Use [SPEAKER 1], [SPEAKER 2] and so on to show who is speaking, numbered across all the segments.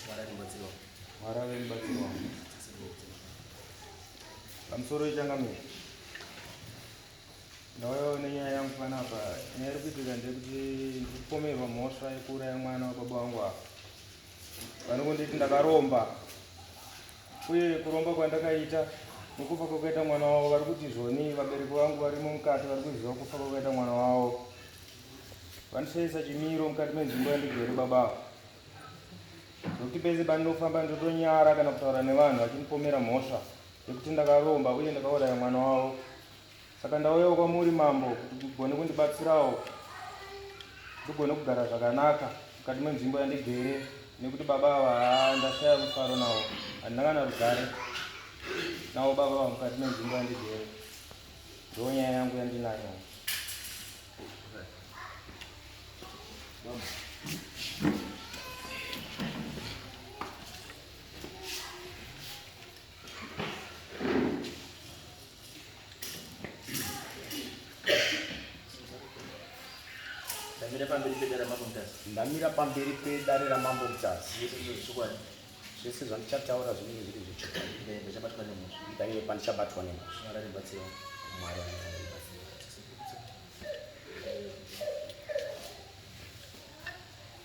[SPEAKER 1] Mwari ari mubatsiri wangu.
[SPEAKER 2] Mwari ave mubatsiri wangu. Pamusoro ichangamire. Ndauyawo nenyaya yangu panapa. Nyaya iri kuitika ndeyekuti ndiri kupomerwa mhosva yekuuraya mwana wababa vangu ava. Vanongonditi ndakaromba. Uye kuromba kwandakaita nekufa kwakaita mwana wavo vari kuti zvoni vabereki vangu varimo mukati vari kuziva kufa kwakaita mwana wavo. Vanishaisa chimiro mukati menzvimbo yandigere baba ava. Zvekuti pese pandinofamba ndotonyara kana kutaura nevanhu vachindipomera mhosva yekuti ndakaromba uye ndakauraya mwana wavo. Saka ndauyawo kwamuri mambo kuti mugone kundibatsirawo ndigone kugara zvakanaka mukati menzvimbo yandigere nekuti baba ava haa ndashaya mufaro navo handina kana rugare navo baba ava mukati menzvimbo yandigere ndo nyaya yangu yandinayo.
[SPEAKER 1] Ndamira pamberi pedare raMambo Mutasa.
[SPEAKER 3] Ndamira pamberi pedare raMambo Mutasa.
[SPEAKER 1] Zvese zviri zvechokwadi.
[SPEAKER 3] Zvese zvandichataura zvinenge zviri zvechokwadi.
[SPEAKER 1] Ndaive pandichabatwa nemhosva.
[SPEAKER 3] Ndaive pandichabatwa nemhosva.
[SPEAKER 1] Mwari andibatsira.
[SPEAKER 3] Mwari andibatsira.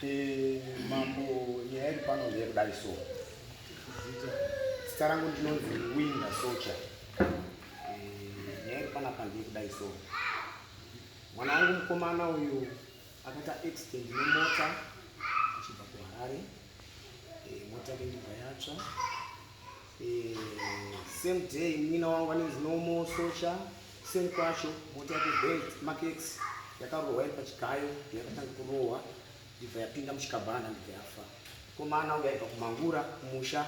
[SPEAKER 3] Eh, mambo nyaya iri pano ndeyekudai so zita rangu ndinonzi Winda Socha. Eh, nyaya iri panapa ndeyekudai so mwana wangu mukomana uyu akaita accident nemota achibva kuHarare. Eh, mota yake ndibva yatsva. Eh, same day munin'ina wangu anonzi Nomo Socha same kwacho mota yake Benz Mark X yakarohwa iri pachigayo yakatanga kurohwa ndibva yapinda muchikabhana ndibva yafa. Mukomana uyu aibva kuMangura kumusha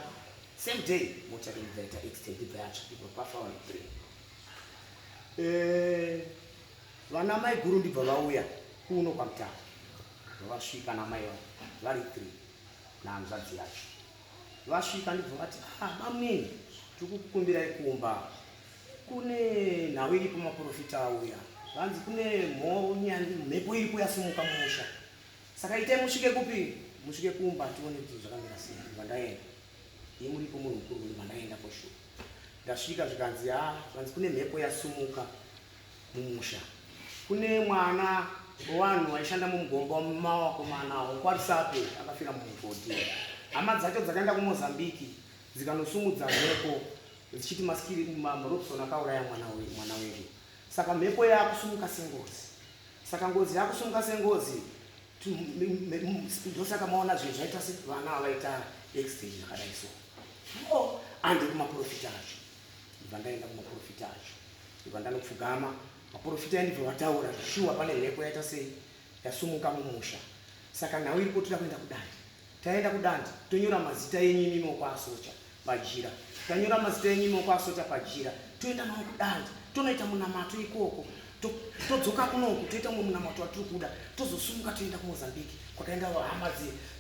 [SPEAKER 3] same day mota yake ndibva yaita accident ndibva yatsva ndibva pafa vanhu 3. Eh, vana mai guru ndibva vauya kuno kwaMutare vasvika namai vavo vari 3 nahanzvadzi yacho. Vasvika ndibva vati ah bamunini tiri kukukumbirai kumba kune nhau iripo maprofita auya vanzi kune mhepo iripo yasimuka mumusha saka itai musvike kupi musvike kumba tione kuti zvakamira sei ndibva ndaenda iye muripo munhu mukuru ndibva ndaenda for sure ndasvika zvikanzi ha zvanzi kune mhepo yasumuka mumusha kune mwana wevanhu vaishanda mumugomba mawakomana wekwaRusape akafira mumugodhi hama dzacho dzakaenda kuMozambique dzikanosumudza mhepo dzichiti maskiri Robson akauraya mwana mwana wedu saka mhepo yakusumuka sengozi saka ngozi yakusumuka sengozi ndosaka maona zvinhu zvaita se vana vaita accident zvakadai so oh, andi kumaprofita acho ndibva ndaenda kumaprofita acho ndibva ndanopfugama maprofita endibva vataura shuwa pane mhepo yaita sei yasumuka mumusha saka nhau iripo toda kuenda kudandi taenda kudandi tonyora mazita enyu imimi okwasocha pajira tanyora mazita enyu imi okwasocha pajira toenda nawo kudandi tonoita munamato ikoko todzoka kunoku toita mumwe munamato watiri kuda tozosumuka toenda kumozambique kwakaenda hama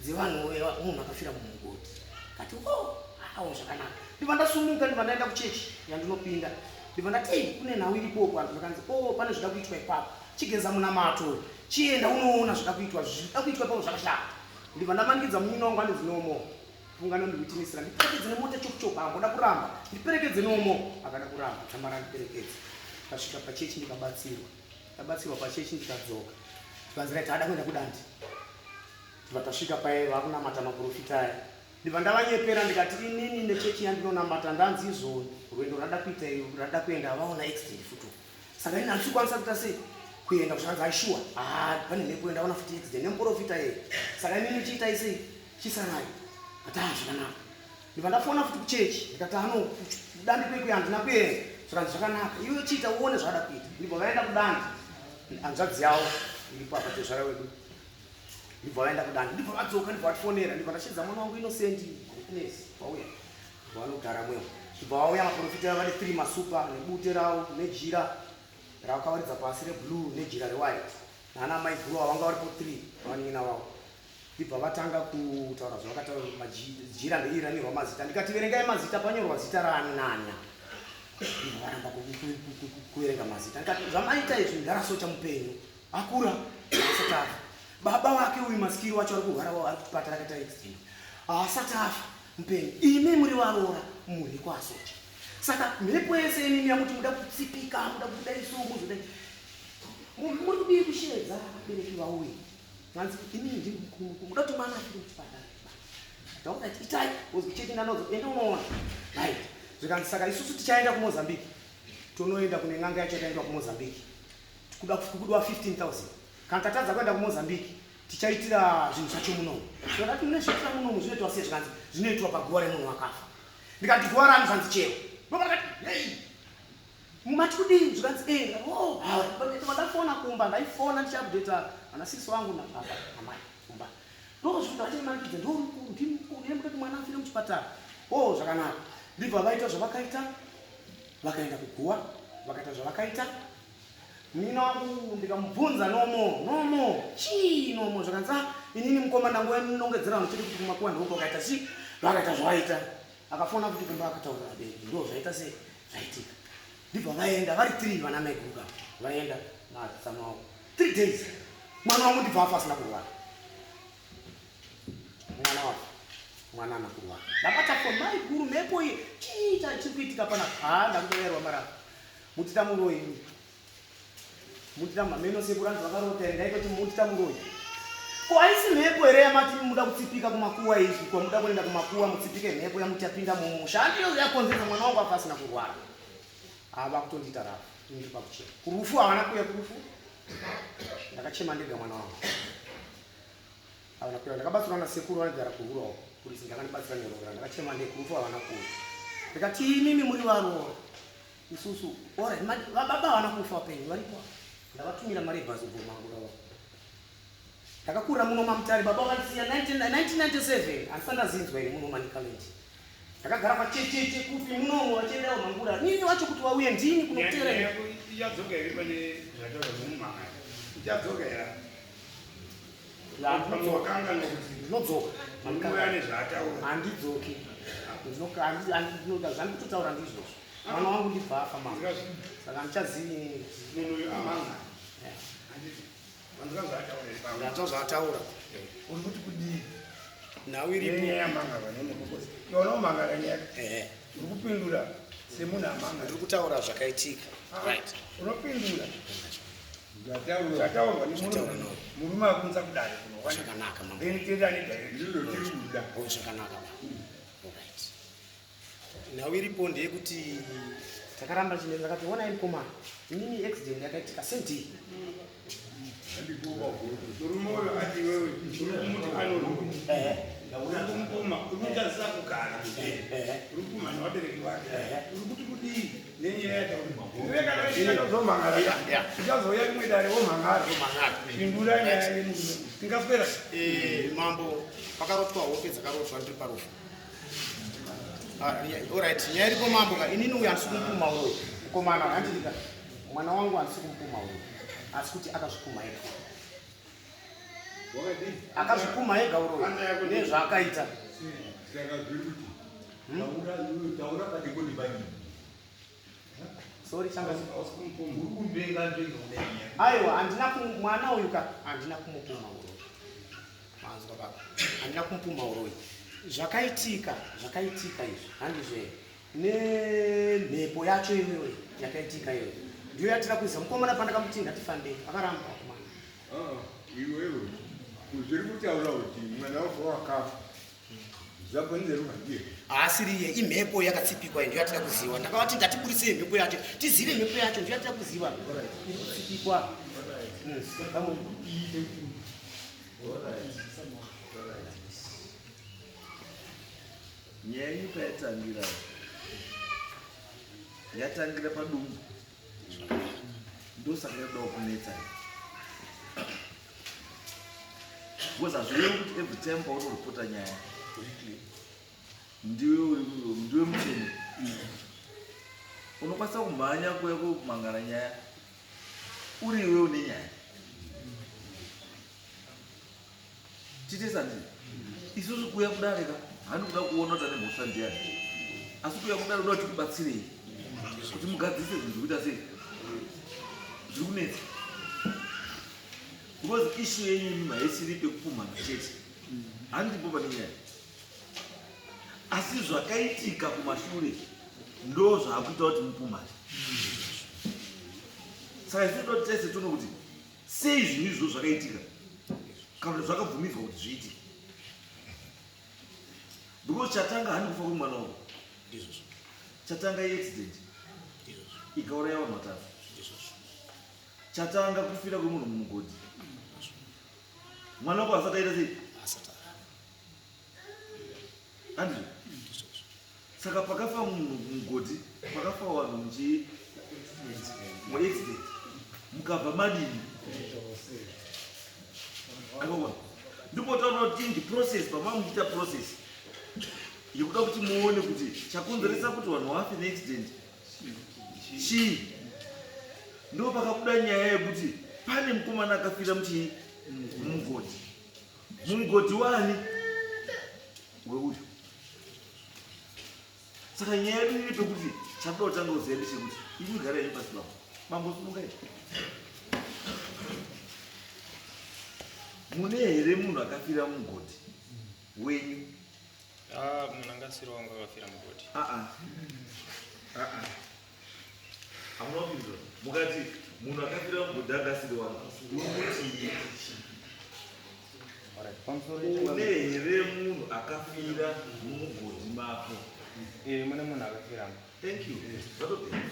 [SPEAKER 3] dzevanhu munhu akafira mumugodhi kati o oh, awo zvakanaka ndibva ndasumuka ndibva ndaenda kuchechi yandinopinda ndibva ndati ei kune nhau iripo uko vanhu vakanzi o oh, pane zvida kuitwa ipapo chigeza munamato uyu chienda unoona zvida kuitwa zvida kuitwa ipapo zvakashata ndibva ndamanikidza munyina wangu anonzi nomo funga nondiwitinisira ndiperekedze nemota chokuchoku amboda kuramba ndiperekedze nomo akada kuramba dzamara ndiperekedze ndasvika pachechi ndikabatsirwa ndabatsirwa pachechi ndikadzoka tikanzi right ada kuenda kudandi ndibva tasvika paye vakunamata maprofita aya ndibva ndavanyepera ndikati inini nechechi yandinonamata ndanzi izvo rwendo rada kuita rada kuenda vaona accident futi saka ini handisi kukwanisa kuita sei kuenda kusvika aishuwa ah, pane mhepo ndaona futi accident nemuprofita yeye saka inini chiitai sei chisarai ati ah zvakanaka ndibva ndafona futi kuchechi ndikati ano kudandi kwekuya handina kuenda zvikanzi zvakanaka iwe chiita uone zvada kuita ndibva vaenda kudandi hanzvadzi yavo iripo apa tezvara wedu ndibva vaenda kudandi ndibva vadzoka ndibva vatifonera ndibva ndashedza mwana wangu Innocent Goodness vauya vanogara mwewo ndibva vauya maprofita vane 3 masupa nebute ravo nejira rakavaridza pasi reblue nejira rewhite naana mai guru avo vanga varipo 3 vanin'ina vavo ndibva vatanga kutaura zvavakataura majira ndeiri ranyorwa mazita ndikati verengai mazita panyorwa zita raani nani ndibva varamba kuverenga mazita ndikati zvamaita izvi ndarasocha mupenyu akura asati afa baba vake uyu masikiri wacho ari kurwara ari kuchipatara akaita accident. Haasati afa mupenyu. Imi muri varoora muri kwasocha. Saka mhepo yese imimi yamuti muda kutsipika, muda kubuda isu muzodai. Muri kudii kusheedza vabereki vauye? Hanzi imi ndiri mukuru, muda kuti mwana afire muchipatara. Taura itai, wozwi chete ndanodzo, enda unoona. Right. Zvikanzi saka isusu tichaenda kuMozambique. Tonoenda kune n'anga yacho yakaendwa kuMozambique. Kuda kudiwa 15,000. Kana tatadza kuenda kuMozambique, tichaitira zvinhu zvacho munomu. Ndakati mune zvoitira munomu zvinoitwa sei zvikanzi zvinoitwa paguva remunhu wakafa. Ndikati guva rani zvanzi chero. Ndokati hey mati kudii zvikanzi eh oh ndafona kumba ndaifona ndichiupdata ana sisi wangu nababa namai kumba ndozvikuti vachinimanikidza ndomukuru ndimukuru yemukati mwana afire muchipatara oh zvakanaka ndibva vaita zvavakaita vakaenda kuguwa vakaita zvavakaita Munin'ina wangu ndikamubvunza no more no more chii no more zvakanzi ah inini mukoma ndangonongedzera vanhu chete kuti kumakuwa ndiko kwakaita chii vakaita zvavaita akafona kuti kumba akataura vabereki ndo zvaita sei zvaitika ndibva vaenda vari three vana maiguruka vaenda natsama wangu three days mwana wangu ndibva afa asina kurwara mwana wafa mwana ana kurwara ndabata foni maiguru mhepo iyi chii chiri kuitika panapa haa ndakutoerwa marapa Mutita muroyi imi. Mutita mameno sekuru anzi vakarota here ndaitoti mutita muroyi. Ko haisi mhepo here yamati muda kutsipika kumakuwa izvi kwamuda kuenda kumakuwa mutsipike mhepo yamuchapinda mumusha handiyo yakonzeresa mwana wangu afa asina kurwara. Ava kutondiita rafu ini ndiri pakuchema. Kurufu havana kuuya kurufu. Ndakachema ndega mwana wangu. Havana kuuya ndakabatsirwa nasekuru vanogara kuhura uko. Kurisi ndakandibatsira neroora ndakachema ndega kurufu havana kuuya. Ndikati imimi muri varoora. Isusu alright baba havana kufa vapenyu varipo ndavatumira mari yebhazi kubva kumangura wavo ndakakura muno mamutare baba vakandisiya 1997 handisati ndazinzwa ini muno manicaland ndakagara pachecheche kupi munomo vachiendawo mangura nini wacho kuti vauye ndini kunotera
[SPEAKER 4] ichadzoka here pane zvataurwa nomumhangari ichadzoka here
[SPEAKER 3] ndinodzoka handidzoki zvandikutotaura ndizvozvo mwana wangu ndibva afa mama saka handichazivi
[SPEAKER 4] munhu uyu amanga
[SPEAKER 3] ndanzwa zvaataura
[SPEAKER 4] uri kuti kudii
[SPEAKER 3] nhau iripo
[SPEAKER 4] iona nyaya uri kupindura semunhu amanga
[SPEAKER 3] ndiri kutaura zvakaitika
[SPEAKER 4] ah, right unopindura zvataurwa nemurume murume akunza kudare
[SPEAKER 3] zvakanaka
[SPEAKER 4] mama then tenda nedare ndiro tiri kuda
[SPEAKER 3] oh, zvakanaka right Nhau iripo ndeyekuti takaramba chine ndakati onai mukoma inini accident yakaitika same day.
[SPEAKER 4] Murume uyo ati iwewe uri kumuti anoruma. Uri kumupuma uri kutadzisa kugara. Uri kupuma nevabereki vake. Uri kuti kudii nenyaya yataura. Iwe kana uchitozomhangara. Uchazouya rimwe dare womhangara. Pindura nyaya yemurume. Tingaswera.
[SPEAKER 3] Eh mambo pakarotwa hope dzakarotwa ndiri parufu. Ah, alright, nyaya iripo mambo ka inini uyu handisi kumupuma uroyi mukomana handidika mwana wangu handisi kumupuma uroyi asi kuti akazvipuma ega akazvipuma ega uroyi nezvaakaita hmm? sorry changa aiwa handina mwana uyu ka handina kumupuma uroyi Manzwa baba, handina kumupumha uroyi. Zvakaitika, zvakaitika izvi, handizve nemhepo yacho iyoyo yakaitika iyoyo ndiyo yatira kuisa mukomana pandakamuti ngatifambei akaramba vakomana.
[SPEAKER 4] Ah, iwewe zviri kutaura kuti mwana wako wakafa zvakonzerwa ndiye
[SPEAKER 3] haasiriye imhepo yakatsipikwa ndiyo yatira kuziva ndakavati ngatiburisei mhepo yacho tizive mhepo yacho ndiyo yatira kuziva iri kutsipikwa hmm.
[SPEAKER 1] Nyaya yenyu payatangira yatangira padumbu ndosaka yakudawo kunetsa because hazvirevi kuti every time paunoripota nyaya ndiwe ndiwe muchene unokwanisa kumhanya kuya kumhangana nyaya uri iwe une nyaya tite sandi isusu kuuya kudare ka handi kuda kuona kuti ane mhosva ndiani asi kuuya kudare kuda kuti tikubatsirei kuti mugadzirise zvinhu zvikuita sei zviri kunetsa because issue yenyu imi haisiri pekupumhana chete handipo pane nyaya. Asi zvakaitika kumashure ndo zvaakuita kuti mupumhane. Saka isu toti tese tono kuti sei zvinhu izvozvo zvakaitika kana kuti zvakabvumidzwa kuti zviitike. Because chatanga hani kufa kwemwana wako.
[SPEAKER 3] Ndizvozvo.
[SPEAKER 1] Chatanga iaccident.
[SPEAKER 3] Ndizvozvo.
[SPEAKER 1] Ikauraya vanhu vatatu.
[SPEAKER 3] Ndizvozvo.
[SPEAKER 1] Chatanga kufira kwemunhu mumugodhi. Mwana wako asati aita sei?
[SPEAKER 3] Asati afa.
[SPEAKER 1] Andizvo?
[SPEAKER 3] Ndizvozvo.
[SPEAKER 1] Saka pakafa munhu mumugodhi, pakafa vanhu muchii? Muaccident. Mukabva madini? Akaona. Ndipo taona kuti ndi process pamava muchiita process yekuda kuti muone kuti chakonzeresa kuti vanhu vafe neaccident chii. Ndipo pakabuda nyaya yekuti pane mukomana akafira muchii? Mumugodhi. Mumugodhi wani? Weuyu. Saka nyaya yedu iri pekuti chakuda kutanga kuziva ndechekuti imi gara yenyu pasi bambo. Bambo simukai. Mune here munhu akafira mumugodhi wenyu?
[SPEAKER 2] Ah, munhu anga asiri wangu akafira mugodhi.
[SPEAKER 1] Ah ah. Ah ah. Hamuna kupindura. Mukati munhu akafira mugodhi anga asiri wangu. Uri kuti
[SPEAKER 2] Alright, pamusoro
[SPEAKER 1] une here munhu akafira mumugodhi mako?
[SPEAKER 2] Eh, mune munhu akafiramo.
[SPEAKER 1] Thank you. Zvatopera.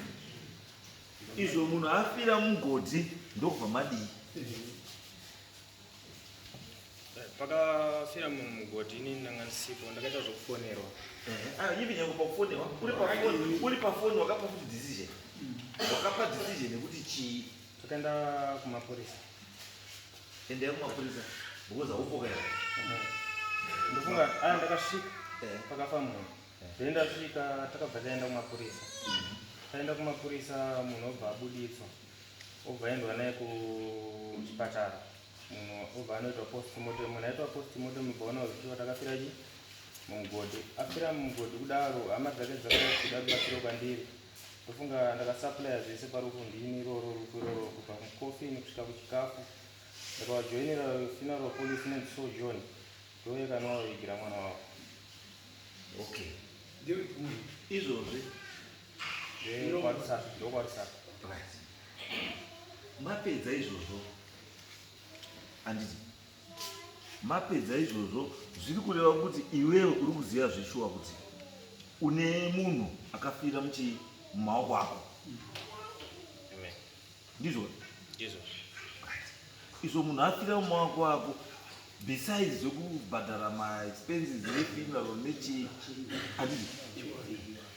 [SPEAKER 1] Izvo munhu afira mugodhi ndokubva madii?
[SPEAKER 2] Pakafira munhu mugodhi ini ndanga ndisipo ndakaita zvekufonerwa.
[SPEAKER 1] Ah, ivi nyange pakufonerwa uri pafoni, uri pafoni wakapa futi decision. Wakapa decision yekuti chii?
[SPEAKER 2] Takaenda kumapurisa.
[SPEAKER 1] Endai kumapurisa because haupo kaya.
[SPEAKER 2] Ndofunga aya ndakasvika pakafa munhu. Then ndasvika takabva taenda kumapurisa. Taenda kumapurisa munhu obva abuditswa. Obva aendwa naye kuchipatara. Munhu obva anoitwa postmortem. Munhu aitwa postmortem obva aona kuti takafira chi mumugodhi. Afira mumugodhi kudaro hama dzake dzakauya kuda rubatsiro kwandiri. Ndofunga ndakasupplya zvese parufu ndini iroro rufu iroro kubva mucoffin kusvika kuchikafu. Ndakavajoinira funeral police inonzi So John. Ndoye kanovavigira mwana wavo.
[SPEAKER 1] Okay. Izvozvi.
[SPEAKER 2] Ndokwarusaka, ndokwarusaka.
[SPEAKER 1] Right. Mapedza izvozvo. Anditi. Mapedza izvozvo zviri kureva kuti iwewe uri kuziva zveshuwa kuti une munhu akafira muchi mumaoko ako.
[SPEAKER 2] Amen.
[SPEAKER 1] Ndizvo?
[SPEAKER 2] Ndizvo.
[SPEAKER 1] Right. Izvo munhu afira mumaoko ako besides zvekubhadhara maexpenses efuneral nechii handiti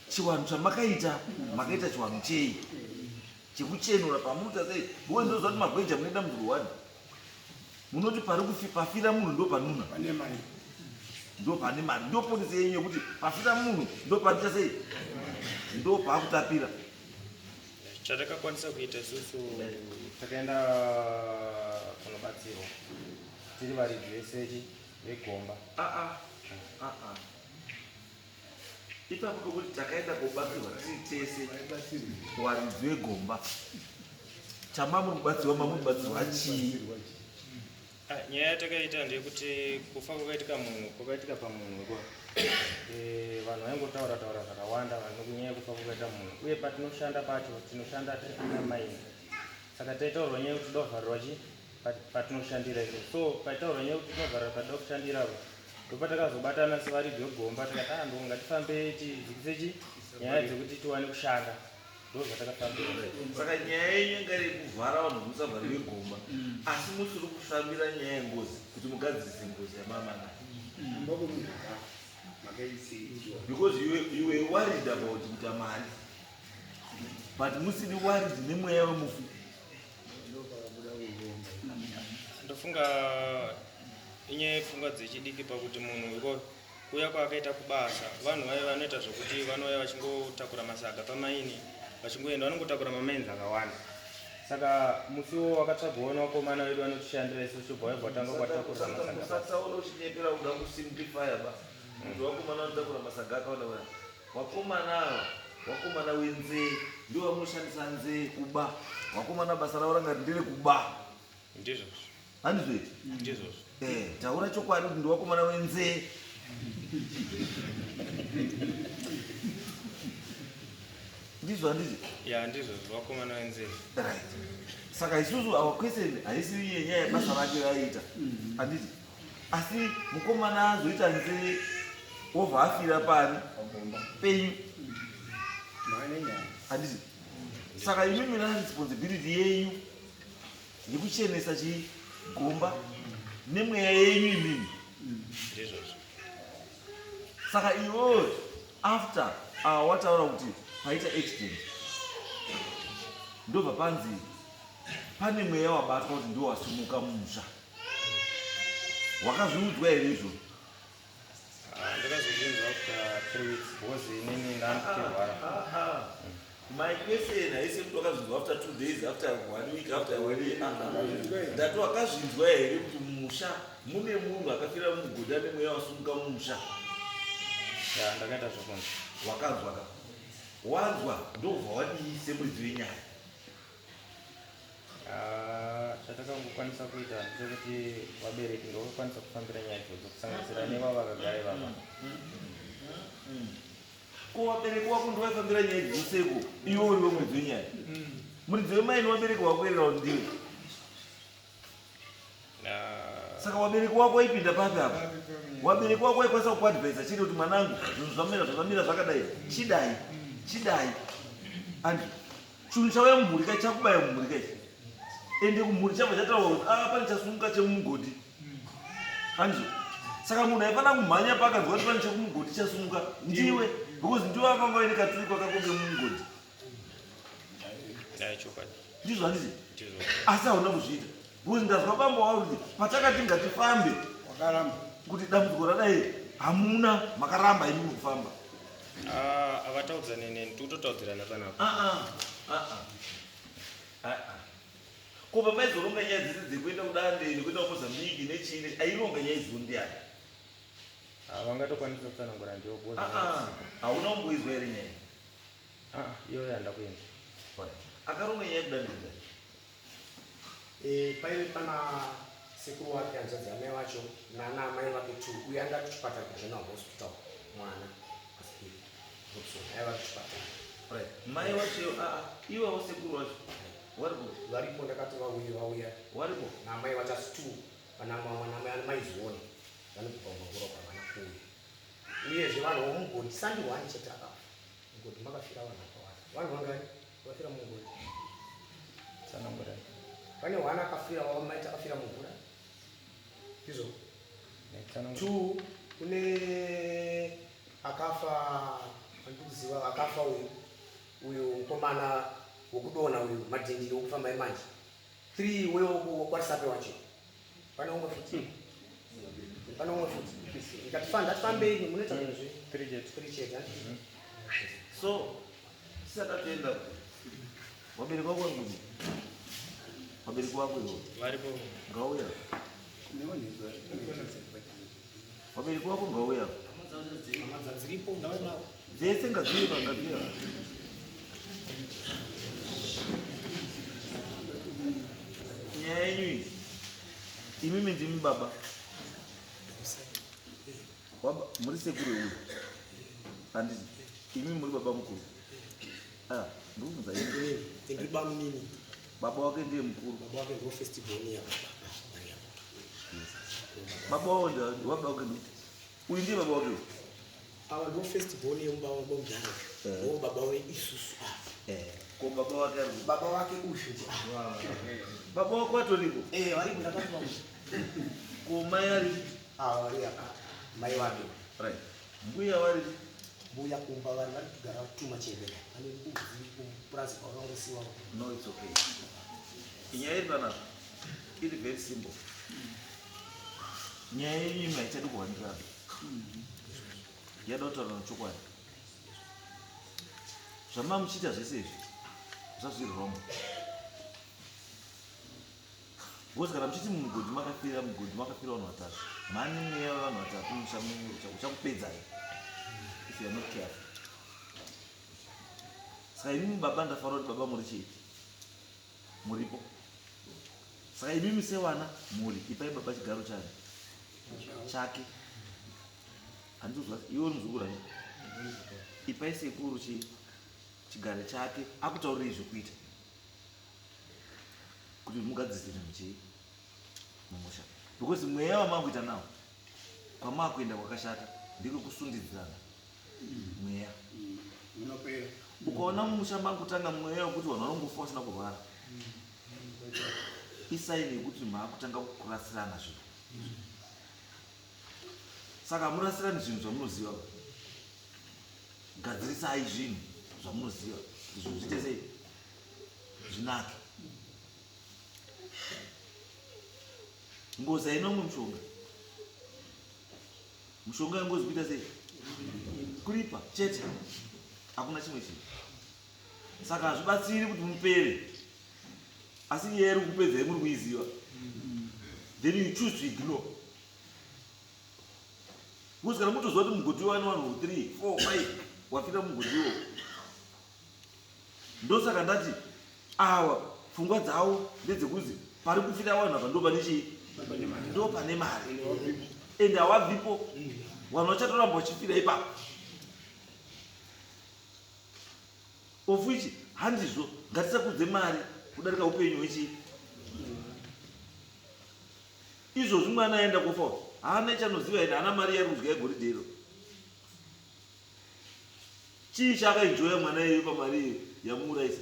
[SPEAKER 1] chiwanhu chamakaita makaita chiwanhu chei chekuchenura pamunoita sei because ndoziva kuti magweja munoita muzuru one munoti pari pafira munhu ndo panuna ndo pane mari ndo polisi yenyu yekuti pafira munhu ndo panoita sei ndo paakutapira.
[SPEAKER 2] Chatakakwanisa kuita isusu takaenda kunobatsirwa tiri varidzi vesechi vegomba.
[SPEAKER 1] Ah ah ah ah. Ipapo pokuti takaenda kobatsirwa tiri tese varidzi vegomba. Chamamuri kubatsirwa mamuri kubatsirwa chii?
[SPEAKER 2] Nyaya yatakaita ndeyekuti kufa kwakaitika munhu kwakaitika pamunhu ko vanhu vaingotaura taura zvakawanda vanhu kunyaya yekufa kwakaita munhu uye patinoshanda pacho tinoshanda tiri maini saka taitaurwa nyaya yekuti toda kuvharirwa chi patinoshandira izvo so paitaurwa nyaya yekuti tinovharirwa patida kushandira apo ndopatakazobatana sevaridzi vegomba tikati ah ndo ngatifambe tidzikise chi nyaya dzekuti tiwane kushanda ndozvatakafambira.
[SPEAKER 1] Saka nyaya yenyu yanga iri yekuvhara vanhu kuti musavharire gomba asi musiri kufambira nyaya yengozi kuti mugadzirise ngozi yamama nayo. Because you were worried about kuita mari but musiri worried nemweya wemufi.
[SPEAKER 2] Ndofunga inyaya yepfungwa dzechidiki pakuti munhu iko kuuya kwaakaita kubasa vanhu vaye vanoita zvekuti vanouya vachingotakura masaga pamaini vachingoenda vanongotakura mamainzi akawanda saka musi wo wakatsvagwawo nevakomana vedu vanotishandira isusu bva vaibva vatanga kuvatakura masaga.
[SPEAKER 1] Usataura uchinyepera kuda kusimplifya ba kuti vakomana vanotakura masaga akawanda wanda. Vakomana ava vakomana wenzee ndivo vanoshandisa nzee kuba. Vakomana basa ravo ranga ndere kuba.
[SPEAKER 2] Ndizvozvo.
[SPEAKER 1] Handizvo here?
[SPEAKER 2] Ndizvozvo.
[SPEAKER 1] Taura chokwadi kuti ndivakomana wenzee. Ndizvo handiti?
[SPEAKER 2] Ya, ndizvo vakomana venzeve.
[SPEAKER 1] Right. Saka isusu our question haisi yenyaya yebasa rake raiita, handiti? Asi mukomana azoita nzeve wobva afira pani penyu, handiti? Saka imimi na responsibility yenyu yekuchenesa chigomba nemweya yenyu imimi.
[SPEAKER 2] Ndizvozvo.
[SPEAKER 1] Saka iwewe after wataura kuti paita accident, ndobva panzi pane mweya wabatwa kuti ndiwo wasimuka mumusha, wakazviudzwa here izvo?
[SPEAKER 2] Ah, ndakazozvinzwa after 3 weeks because inini ndandichirwara.
[SPEAKER 1] My question haisi kuti wakazvinzwa after 2 days, after one week, after one year. Ah, ndati wakazvinzwa here kuti mumusha mune munhu akafira mumugodhi ane mweya wasumuka mumusha?
[SPEAKER 2] Ya, ndakaita zvokunzwa.
[SPEAKER 1] Wakanzwa ka? Wanzwa ndobva wadii semuridzi wenyaya?
[SPEAKER 2] Ah, chatakangokwanisa kuita ndechekuti vabereki ndovakwanisa kufambira nyaya idzodzo, kusanganisira nevava vakagara ivapa.
[SPEAKER 1] Ko vabereki wako ndovaifambira nyaya idzoseko, iwe uriwe muridzi wenyaya? Muridzi wemaini, wabereki wako erera kuti ndiwe.
[SPEAKER 2] Ah,
[SPEAKER 1] Saka wabereki wako waipinda papi apa? Wabereki wako waikwanisa kukuadvisa chete kuti mwanangu, zvinhu zvamira zvakamira zvakadai, chidai chidai, and chinhu chauya mumhuri kai, chakubaya mumhuri kai, ende kumhuri chabva chataurwa kuti a pane chasumuka chemumugodhi, handizvo? Saka munhu aifanira kumhanya paakanzwa kuti pane chekumugodhi chasumuka ndiwe, because ndiwe akanga uine katurikwa kako kemumugodhi.
[SPEAKER 2] Ya, chokwadi.
[SPEAKER 1] Ndizvo, handiti?
[SPEAKER 2] Ndizvo.
[SPEAKER 1] Asi hauna kuzviita because ndazwa bambo wavo kuti patakati ngatifambe
[SPEAKER 4] wakaramba.
[SPEAKER 1] Kuti dambudziko radai, hamuna, makaramba imimi kufamba.
[SPEAKER 2] Ah, havataudzane neni, tikutotaudzirana panapa.
[SPEAKER 1] Ah, ah, ah, ah. Ah, ah. Ko pamaizoronga nyaya dzese dzekuenda kuDande nekuenda kuMozambique nechii, aironga nyaya idzo ndiani?
[SPEAKER 2] Ah, vangatokwanisa kutsanangura ndiwo because
[SPEAKER 1] Ah, ah. Hauna kumboizwa here nyaya?
[SPEAKER 2] Ah, iyoyo handa kuenda.
[SPEAKER 1] Akaronga nyaya yekuDande ndiani?
[SPEAKER 3] Paive pana sekuru wake, hanzvadzi yamai vacho, nana amai vake two. Uyo anga ari kuchipatara, kuGeneral Hospital, mwana asi Robson aiva ari kuchipatara.
[SPEAKER 1] Right. Mai wacho, ah, ah, iwawo sekuru wacho waripo?
[SPEAKER 3] Varipo, ndakati vauye, vauya.
[SPEAKER 1] Waripo.
[SPEAKER 3] Naamai vacho, asi two vana mwana maizione vanobva kumanguro kwavana kuuya. Uyezve vanhu vomugodhi sandi one chete akafa. Mugodhi makafira vanhu vakawanda. Vanhu vangani vafira mumugodhi?
[SPEAKER 2] Tsanangurai.
[SPEAKER 3] Pane one akafira, wamaiti akafira mumvura, ndizvo?
[SPEAKER 2] Tsanangura.
[SPEAKER 3] Two, kune akafa, andikuziva akafa uyu, uyu mukomana wekudonha uyu, madhindiri wekufamba imanje. Three, uyo wekwaRisape wacho. Pane umwe futi, pane umwe futi. Ngatifambei, munoita zvinhu
[SPEAKER 2] Three chete.
[SPEAKER 3] three chete, handiti?
[SPEAKER 1] So tisakatoenda, wabereki wako vari kupi? Wabereki wako iwo?
[SPEAKER 2] Varipo.
[SPEAKER 1] Ngauya. Wabereki wako ngauya.
[SPEAKER 3] Hama dziripo, ndavainavo.
[SPEAKER 1] Dzese ngadziva, ngadziva. Nyaya yenyu iyi, imimi ndimi baba. Muri sekuru uyu, handiti? Imimi muri baba mukuru. Ah, ndikubvunza imi.
[SPEAKER 3] Ndiri bamunini.
[SPEAKER 1] Baba wake ndiye mukuru?
[SPEAKER 3] Baba wake ndo first born yababa.
[SPEAKER 1] Baba wavo baba wake uyu ndiye baba wake uyu?
[SPEAKER 3] Ava ndo first born yemubaba mudhara, ndo baba weisusu ava.
[SPEAKER 1] Ko baba wake ari kupi?
[SPEAKER 3] Baba wake uyu ndi
[SPEAKER 1] Baba wako atoriko?
[SPEAKER 3] Eh, varipo, ndakati vauya.
[SPEAKER 1] Ko mai ari?
[SPEAKER 3] Ava vari apa, mai wake.
[SPEAKER 1] Right, mbuya vari?
[SPEAKER 3] Mbuya kumba vari, vari kugara vatuma chembera, vane mbudzi kupurazi kwavangosiwa.
[SPEAKER 1] No, it's okay. Nyaya iri panapa iri very simple. Nyaya yenyu imi haichadi kuhwandirana, yada kutaura nechokwadi. Zvama muchiita zvese izvi zvazviri wrong, because kana muchiti mumugodhi makafira, mugodhi makafira vanhu vatatu, mhani mweya wevanhu vatatu musha menyu uchakupedzai if you are not careful. Saka imimi baba, ndafara kuti baba muri chii, muripo. Saka imimi sevana mhuri, ipai baba chigaro chani chake. Handizwa iwe uri muzukuru ani? Ipai sekuru chii. Chigare chake akutaurirei zvekuita kuti mugadzirise zvinhu chii mumusha, because mweya wamakuita nawo kwamakuenda kwakashata ndiko kusundidzirana mweya.
[SPEAKER 4] Unopera.
[SPEAKER 1] Ukaona mumusha makutanga mweya wekuti vanhu vanongofa vasina kurwara, isign yekuti maakutanga kurasirana zvinhu. Saka hamurasirani zvinhu zvamunoziva. Gadzirisai zvinhu zvamunoziva kuti zvinhu zviite sei, zvinake. Ngozi haina umwe mushonga. Mushonga wengozi kuita sei? Kuripa chete, hakuna chimwe chinhu. Saka hazvibatsiri kuti mupere, asi nyaya iri kupedzai muri kuiziva, then you choose to ignore, because kana mutoziva kuti mugodhi wani vanhu 3 4 5 wafira mugodhi iwowo. Ndosaka ndati awa pfungwa dzavo ndedzekuzi pari kufira vanhu apa ndo pane chii, ndo pane mari, ende hawabvipo. Vanhu vachatoramba vachifira ipapo, of which handizvo. Ngatisakudze mari kudarika upenyu hwechii. Izvozvi mwana aenda kufa, haana chanoziva ende haana mari yari kudya yegoridhe iro. Chii chaakaenjoya mwana iyoyo pamari iyo yamuurayisa?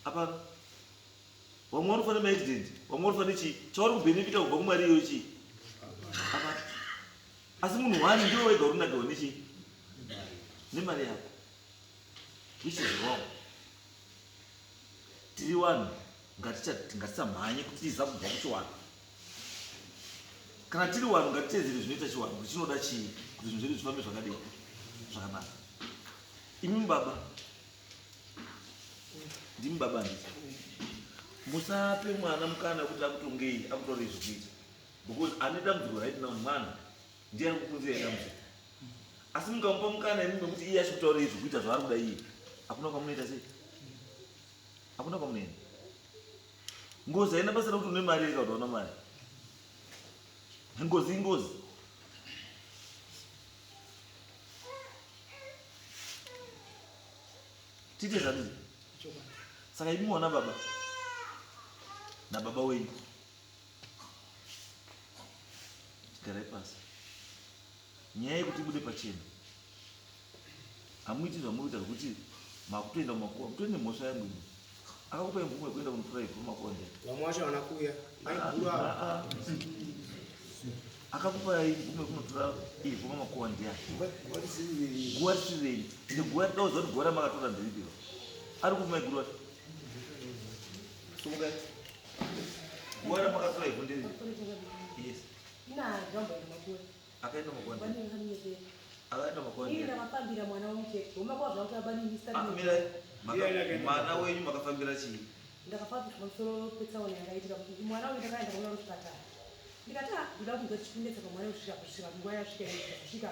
[SPEAKER 1] Hapana. Vamwe vanofa nemaaccident, vamwe vanofa nechii. Chauri kubhenefita kubva kumari iyoyo chii? Hapana. Asi munhu wani ndiwe wega uri kunakirwa nechii, nemari yako, which is wrong. Tiri vanhu, ngatisamhanye kutiza kubva kuchiwanhu. Kana tiri vanhu, ngatitedzere zvinoita chiwanhu kuti chinoda chii kuti zvinhu zvedu zvifambe zvakadii, zvakanaka. Imi baba, ndimi baba, handiti? Musape mwana mukana wekuti akutongei, akutaurei zvekuita, because ane dambudziko right now mwana, ndiye ari kukunzirai dambudziko. Asi mukamupa mukana imi mekuti iye achikutaurei zvekuita zvaari kuda iye, hakuna kwamunoita sei, hakuna kwamunoenda. Ngozi haina basa rekuti une mari here kana kuti hauna mari. Ngozi ingozi. Tiite zvandii. Saka imi mwana baba nababa wenyu, garai pasi. Nyaya yekuti ibude pachena, hamuiti zvamuri kuita zvekuti makutoenda kumakuva. Mutori nemhosva yangu imi. Akakupai mvumo yekuenda kunotora ivhu mumakuva ndiyani?
[SPEAKER 3] Vamwe vacho havana kuuya, maiguru ava.
[SPEAKER 1] Akakupai mvumo yekunotora ivhu mumakuva ndiyani? Guva risiri renyu. Ende guva dauziva kuti guva ramakatora nderipiro. Ari kupi maiguru vacho? Sumukai. Guva ramakatora ivhu nderipi? Yes. Akaenda makuva ndiyani? Akaenda makuva
[SPEAKER 5] Ini
[SPEAKER 1] ndiyani?
[SPEAKER 5] ndakafambira mwana wangu chete. Umakuva zvangu abanini.
[SPEAKER 1] Ah, mirai. Mwana wenyu makafambira chii?
[SPEAKER 5] Ndakafambira pamusoro petsaona yakaitika kuti mwana uyu ndakaenda kuona kuchipatara. Ndikati, ah, ndoda kunzwa chikunetsa pamwana kusvika nguva yasvika iyi, kusvika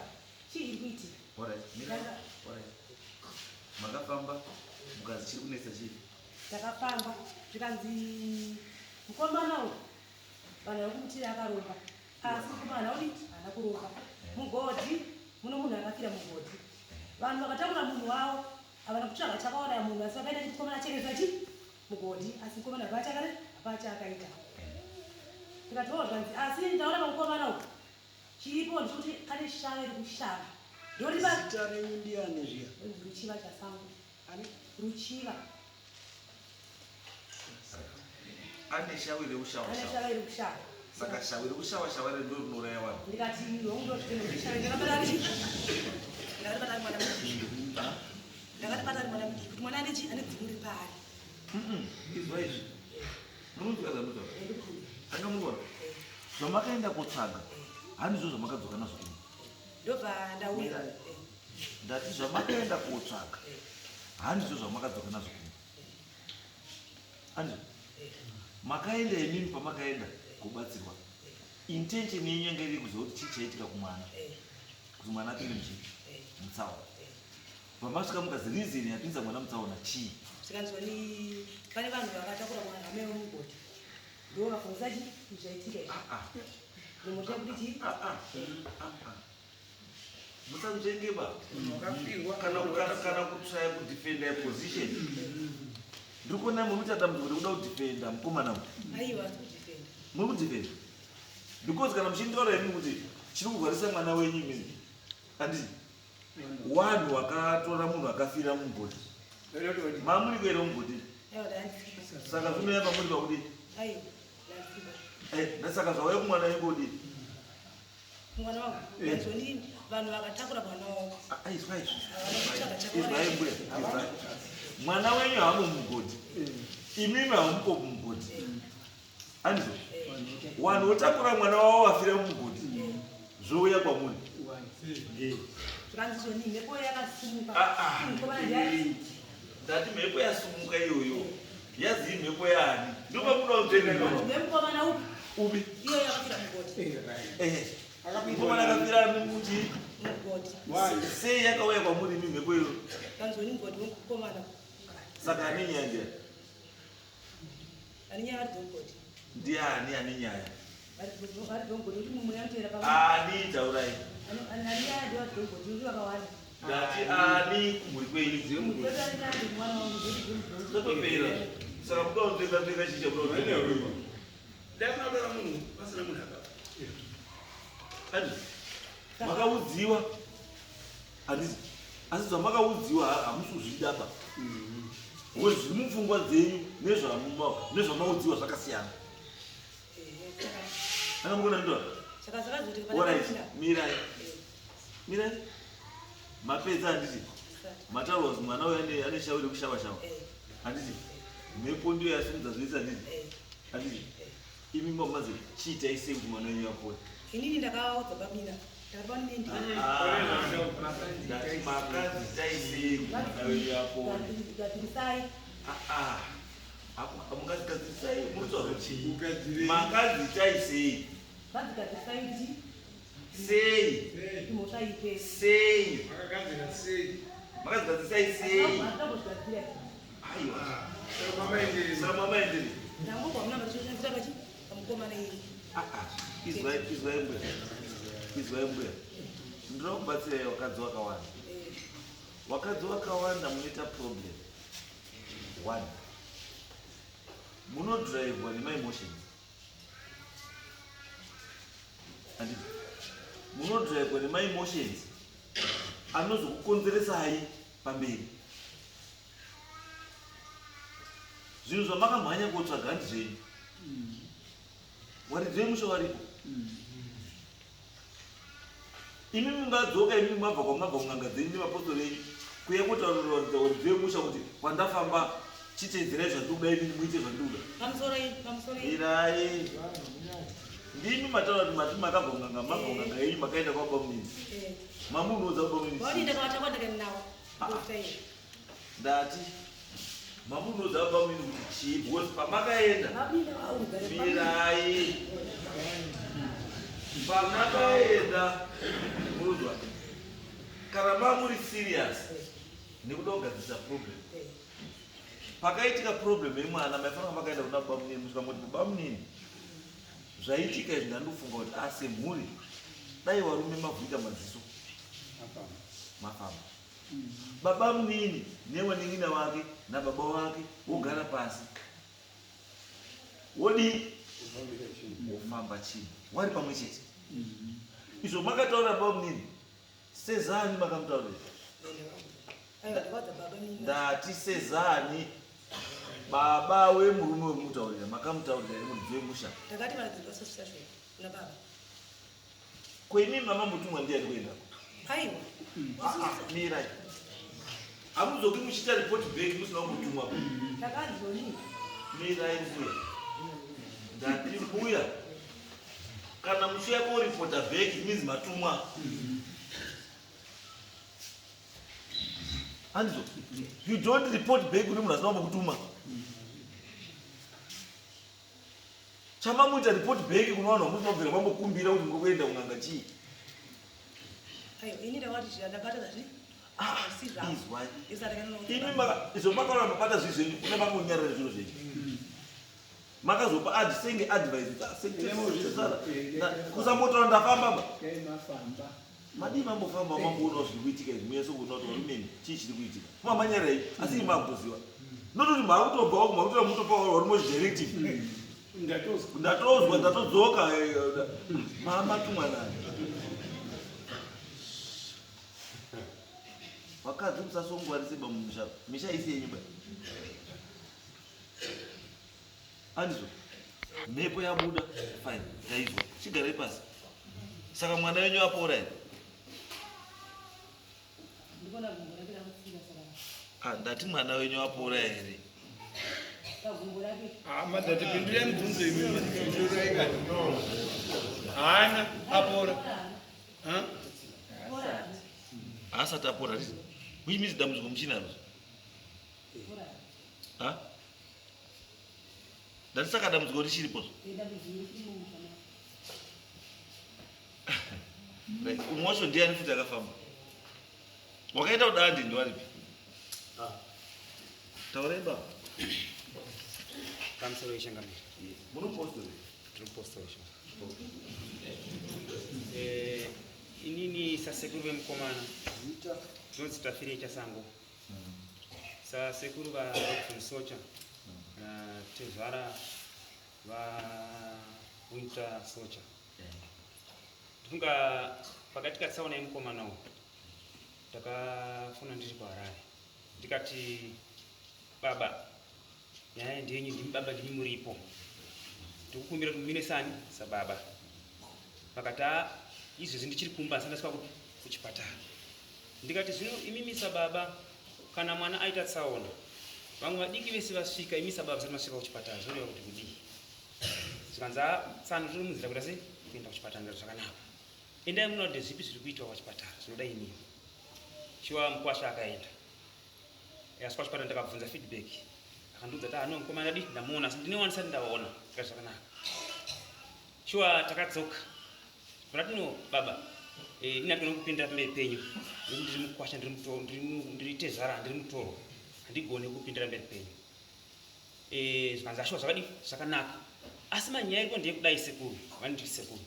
[SPEAKER 5] chii chiri kuitika.
[SPEAKER 1] Alright, mirai. Alright. Makafamba mukazi, chiri kunetsa chii?
[SPEAKER 5] Ndakafamba, zvikanzi mukomana uyu vanhu vari kumuti akaromba, asi mukomana udi haana kuromba. Mugodhi muno munhu akafira mugodhi. Vanhu vakatakura munhu wavo, havana kutsvaga chakauraya munhu, asi vakaita chiti mukomana achereswa chi mugodhi, asi mukomana hapachakare hapachaakaita. Ndikati wo zvanzi, asi ndaona pamukomana uyu chiripo ndechekuti ane shave rekushava ndoriba.
[SPEAKER 6] Zita renyu ndiani zviya?
[SPEAKER 5] Ruchiva Chasango.
[SPEAKER 6] Ani?
[SPEAKER 5] Ruchiva.
[SPEAKER 1] Ane shawi reushawa
[SPEAKER 5] Ane
[SPEAKER 1] shawa.
[SPEAKER 5] shave rekushava.
[SPEAKER 1] Saka shawi rekushawa shawa ndo rinouraya vanhu.
[SPEAKER 5] Ndikati ndakati mwana mudiki, ndakati bata ari mwana mudiki, kuti mwana ane chi, ane dzimu riri paari.
[SPEAKER 1] Izwa izvi. Munonzwa zvandotaura? Anga muona zvamakaenda kotsvaga handizvo zvamakadzoka nazvo kuno.
[SPEAKER 5] Ndobva ndauya.
[SPEAKER 1] Ndati zvamakaenda kotsvaga handizvo zvamakadzoka nazvo kuno, handizvo makaenda imimi. Pamakaenda kubatsirwa, intention yenyu yanga iri kuziva kuti chii chaitika kumwana, kuti mwana apinde muchii, mutsaona. Pamasvika mukazi reason yapinza mwana mutsaona chii?
[SPEAKER 5] Zvikanzwa ni pane vanhu vakatakura mwana amaivo mugodhi, ndo vakafunzisa chi zvaitika izvi.
[SPEAKER 1] Ah, ah.
[SPEAKER 5] Nomotia kuti chii?
[SPEAKER 1] Ah, ah. Ah, ah. Musanzvenge ba.
[SPEAKER 4] Wakafirwa.
[SPEAKER 1] Kana kana kutraya kudefenda position. Ndiri kuona muri kuita dambudziko rekuda kudefenda mukomana uyu.
[SPEAKER 5] Aiwa, asi kudefenda.
[SPEAKER 1] Muri kudefenda. Because kana muchinditaura imi kuti chiri kurwarisa mwana wenyu imimi. Handiti? Wanhu wakatora munhu akafira mumugodhi. Mamuri kuera mumugodhi.
[SPEAKER 5] Aiwa, ndandisipo.
[SPEAKER 1] Saka zvinouya pamuri pakudii?
[SPEAKER 5] Aiwa, ndandisipo.
[SPEAKER 1] Eh, saka zvauya kumwana wenyu kodii?
[SPEAKER 5] Mwana wangu, ndazoni vanhu vakatakura mwana wangu.
[SPEAKER 1] Izwai. Izwai mbuya. Izwai. Mwana wenyu haamo mumugodhi. Imimi hamupo mumugodhi. Handizvo? Wanhu votakura mwana wavo wafira mumugodhi. Zvouya kwamuri.
[SPEAKER 5] Zvikanzi zvoni mhepo yakasimuka.
[SPEAKER 1] Ah, ah.
[SPEAKER 5] Mukomana ndiani?
[SPEAKER 1] Ndati mhepo yasumuka iyoyo. Yazi mhepo yaani? Ndopamuda kutenga ipapo.
[SPEAKER 5] Vemukomana upi?
[SPEAKER 1] Upi?
[SPEAKER 5] Iyo yakafira mugodhi.
[SPEAKER 1] Eh. Mukomana akafira muchi.
[SPEAKER 5] Mugodhi.
[SPEAKER 1] Sei yakauya kwamuri imi mhepo iyoyo?
[SPEAKER 5] Kanzoni mugodhi wemukomana.
[SPEAKER 1] Saka ane nyaya ndiani?
[SPEAKER 5] Ane nyaya vari dzomugodhi.
[SPEAKER 1] Ndiani ane nyaya?
[SPEAKER 5] Vari dzomugodhi kuti mumwe anoteera pamwe.
[SPEAKER 1] Ani taurai.
[SPEAKER 5] Ane nyaya ndiyo vari dzomugodhi kuti vakawanda.
[SPEAKER 1] Ndati ani kumhuri kwenyu.
[SPEAKER 5] Mugodhi ane nyaya ndemwana wangu ndoti dzomugodhi.
[SPEAKER 1] Zvatopera. Saka muda kunzvenga nzvenga chii chamuda kunzvenga?
[SPEAKER 4] Ndakunotora munhu pasina munhu akafa.
[SPEAKER 1] Handiti? Makaudziwa. Handiti? Asi zvamakaudziwa hamusi kuzvida pa. Ngo zviri mupfungwa dzenyu nezvamaudziwa zvakasiyana. Anga mukona ndora?
[SPEAKER 5] Saka zvakazoti
[SPEAKER 1] Alright, mirai. Mirai. Mapedza handiti? Mataurwa kuti mwana uyu ane shawi rekushava shava. Handiti? Mhepo ndiyo yasimudza zvese handiti? Handiti? Imi mamazi chiitai sei kuti mwana wenyu apore?
[SPEAKER 5] Inini ndakavaudza bamina. Ndakati vanini
[SPEAKER 1] Ndati makanzi itai sei kuti mwana wenyu apore?
[SPEAKER 5] gadzirisai.
[SPEAKER 1] Ah, ah. Mungazigadzirisai muri kutaura chii? Makanzi itai sei?
[SPEAKER 5] Vadzigadzirisai kuti
[SPEAKER 1] Sei?
[SPEAKER 5] imhosva ipe.
[SPEAKER 1] Sei?
[SPEAKER 4] Makagadzira sei?
[SPEAKER 1] Makazigadzirisai sei?
[SPEAKER 5] Handina
[SPEAKER 1] Aiwa.
[SPEAKER 4] Saka mamaenderei.
[SPEAKER 1] Saka mamaenderei.
[SPEAKER 5] Ndangobva muna matoshandira pachi pamukomana iri.
[SPEAKER 1] Ah, ah. Izwai, izwai mbuya. Izwai mbuya. Ndinoda kubatsirai vakadzi vakawanda. Vakadzi vakawanda munoita problem. One. Munodhiraivhwa nemaemotions. Handiti? Munodhiraivhwa nemaemotions anozokukonzeresai pamberi. Zvinhu zvamakamhanya kotsvaga handi zvenyu. Waridzi vemusha waripo. Imi mungadzoka imi mabva kwamabva kun'anga dzenyu nemapostori enyu kuya kotaurira waridzi vemusha kuti kwandafamba chiteedzerai zvandiri kuda imini muite zvandiri kuda.
[SPEAKER 5] Pamusoro iyi, pamusoro iyi.
[SPEAKER 1] Mirai. Ndimi mataura kuti mati makabva kun'anga mabva kun'anga yenyu makaenda kwabamunini. Mamunoudza bamunini.
[SPEAKER 5] Vaoni ndakavatakwa ndakaenda navo. Profita iyi.
[SPEAKER 1] Ndati mamunoudza bamunini kuti chii because pamakaenda
[SPEAKER 5] Bamina vaudza.
[SPEAKER 1] mirai. Pamakaenda muruzwa kana mamuri serious nekuda kugadzirisa problem. Pakaitika problem yemwana maifanira makaenda kuna bamunini musvika moti bamunini zvaitika izvi ndandofunga kuti ase mhuri dai varume mavhurika madziso mafamba. Baba munini newanin'ina wake nababa wake wogara pasi wodii wofamba chinhu wari pamwe chete. Izvo makataura baba munini sezani makamutaurira.
[SPEAKER 5] Aiwa, ndakaudza baba mina.
[SPEAKER 1] Ndati sezani baba wemurume wemutaurira makamutaurira ere muridzi wemusha.
[SPEAKER 5] Ndakati varidzi vasasvitsa shoko kuna baba.
[SPEAKER 1] Ko imimi mama mutumwa ndiani kuendako?
[SPEAKER 5] Aiwa.
[SPEAKER 1] Ah, mirai. Hamudzoki muchiita report back musina kumbotumwa.
[SPEAKER 5] Ndakanzoni.
[SPEAKER 1] Mirai mbuya. Ndati mbuya kana muchiuya koripota back means matumwa. Handizvo? You don't report back kune munhu asina kumbokutuma. Chamamuita report back kune vanhu vamusina kubvira mambokumbira kuti muri kuenda kun'anga chii?
[SPEAKER 5] Aiwa, ini ndakati ndabata zvi.
[SPEAKER 1] Ah,
[SPEAKER 5] Si zvangu.
[SPEAKER 1] izwai.
[SPEAKER 5] Isati ndakanoona.
[SPEAKER 1] Imi izvo makaona mabata zvinhu zvenyu kune makonyarara zviro zvenyu. Makazopa senge advice kuti, ah, senge kusambotaura ndafamba ba.
[SPEAKER 6] Dai mafamba.
[SPEAKER 1] Madii mambofamba mamboonawo zviri kuitika izvi munyatso kuona kuti varume imi chii chiri kuitika. Mamanyarei asi imi makutoziva. Not kuti makutobva uko makutora mutopa varume directive.
[SPEAKER 4] Ndatozwa.
[SPEAKER 1] Ndatozwa ndatodzoka eh, eh, mamatumwa nani. Vakadzi musasongwarise bamumisha. Misha isi yenyu ba. Andizvo. Mhepo yabuda. Fine. Taizwa. Chigarai pasi. Saka mwana wenyu apora here?
[SPEAKER 5] Ndikuona gumbo rake rakutsika saka.
[SPEAKER 1] Ah, ndati mwana wenyu apora here?
[SPEAKER 5] Pagumbo rake.
[SPEAKER 4] Ah, madhati pindurai mubvunzo imi. Pindurai kani. Haana apora. Ha?
[SPEAKER 1] Haasati apora rizi. Which means dambudziko muchinaro. Ha? Ndati saka dambudziko richiripo. Right. Umwe wacho ndiani futi akafamba? Wakaita kudandi ndiwaripi?
[SPEAKER 3] Ah.
[SPEAKER 1] Taurai baba.
[SPEAKER 2] Pamusoro yechangamire.
[SPEAKER 1] Munopostori.
[SPEAKER 2] Tinopostori. Eh, inini sasekuru vemukomana tinonzi Tafirei Chasango. Sasekuru va Robson Socha na tezvara va Winter Socha. Ndifunga pakati katsaona yemukomana uyu takafona ndiri kuHarare ndikati baba nyaya ndeyenyu ndimi baba ndimi muripo ndikukumbira kuti mumire sani sababa vakati a izvezvi ndichiri kumba asi ndasvika kuchipatara Ndikati zvino imimi sababa kana mwana aita tsaona vamwe vadiki vese vasvika imi sababa musati masvika kuchipatara zvinoreva kuti kudii? Zvikanzi ah tsano tiri munzira kuita sei kuenda kuchipatara ndikati zvakanaka endai munoona kuti ndezvipi zviri kuitwa pachipatara zvinoda imimi. Shuwa mukwasha akaenda asvika kuchipatara ndakabvunza feedback akandiudza kuti ah no mukomana dii ndamuona asi ndine wandisati ndaona ndikati zvakanaka. Shuwa takadzoka Bratino baba eh, ini handigone kupindira pamberi penyu nekuti ndiri mukwasha ndiri mutoro ndiri tezvara ndiri mutoro handigone kupindira mberi penyu eh, zvikanzi ashuwa zvakadii zvakanaka asi manyaya iriko ndeyekudai sekuru vanonditi sekuru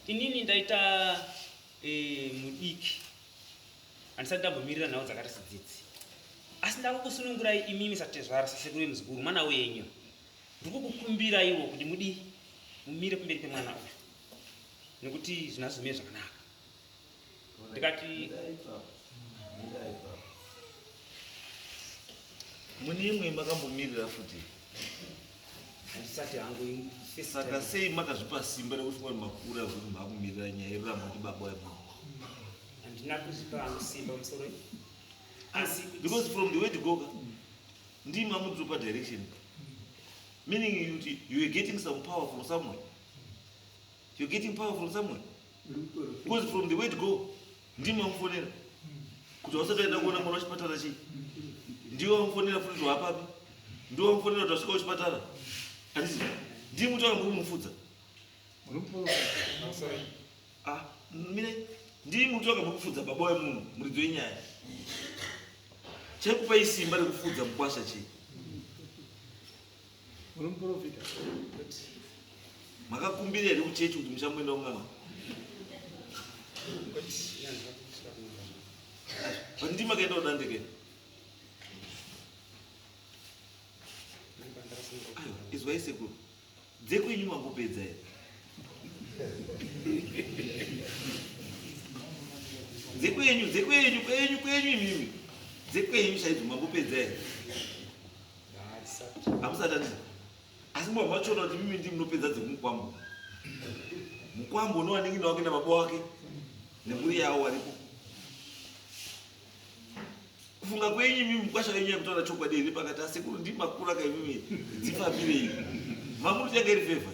[SPEAKER 2] inini ndaita eh, mudiki handisati ndambomirira nhau dzakati sedzidzi asi ndakukusunungurai imimi satezvara sasekuru vemuzukuru mwana wenyu ndikukukumbiraiwo kuti mudii mumire pamberi pemwana uyu nekuti zvinhu hazvizomire zvakanaka ndikati
[SPEAKER 1] mune imwe makambomirira futi
[SPEAKER 2] handisati hangu
[SPEAKER 1] saka sei makazvipa simba rekuti mwari makura kuti makumirira nyaya yerurama kuti baba wemunhu
[SPEAKER 2] handina kuzvipa hangu simba musoro asi
[SPEAKER 1] because from the word go ndimi mamutopa direction meaning you, you are getting some power from somewhere You're getting power from somewhere. Because from the word go, ndimi wamufonera. Kuti wasati waenda kuona mwana wachipatara chii? Ndiwe wamufonera futi kuti wapapi? Ndiwe wamufonera kuti wasvika kuchipatara? Handiti? Ndimi kuti wakamumufudza. Ah, mire ndimi kuti wakamukufudza baba wemunhu muridzi wenyaya. Chaikupai simba rekufudza mukwasha chii?
[SPEAKER 4] Muri muprofita.
[SPEAKER 1] Makakumbira here kuchechi kuti muchamboenda kun'anga? But ndimi makaenda kudandeke. Aiwa, izwai sekuru. Dzekwenyu mambopedza here? Dzekwenyu, dzekwenyu, kwenyu, kwenyu imimi. Dzekwenyu chaidzo mambopedza here? Hamusati anditi. Asi mwa machiona kuti mimi ndimi munopedza dzekumukwambo. Mukwambo unowanin'ina wake nababa wake nemhuri yawo waripo. Kufunga kwenyu imimi mukwasha wenyu yakutaura chokwadi here pakati asekuru ndimi makura ka imimi dzifambirei. Mamuri yanga iri favor.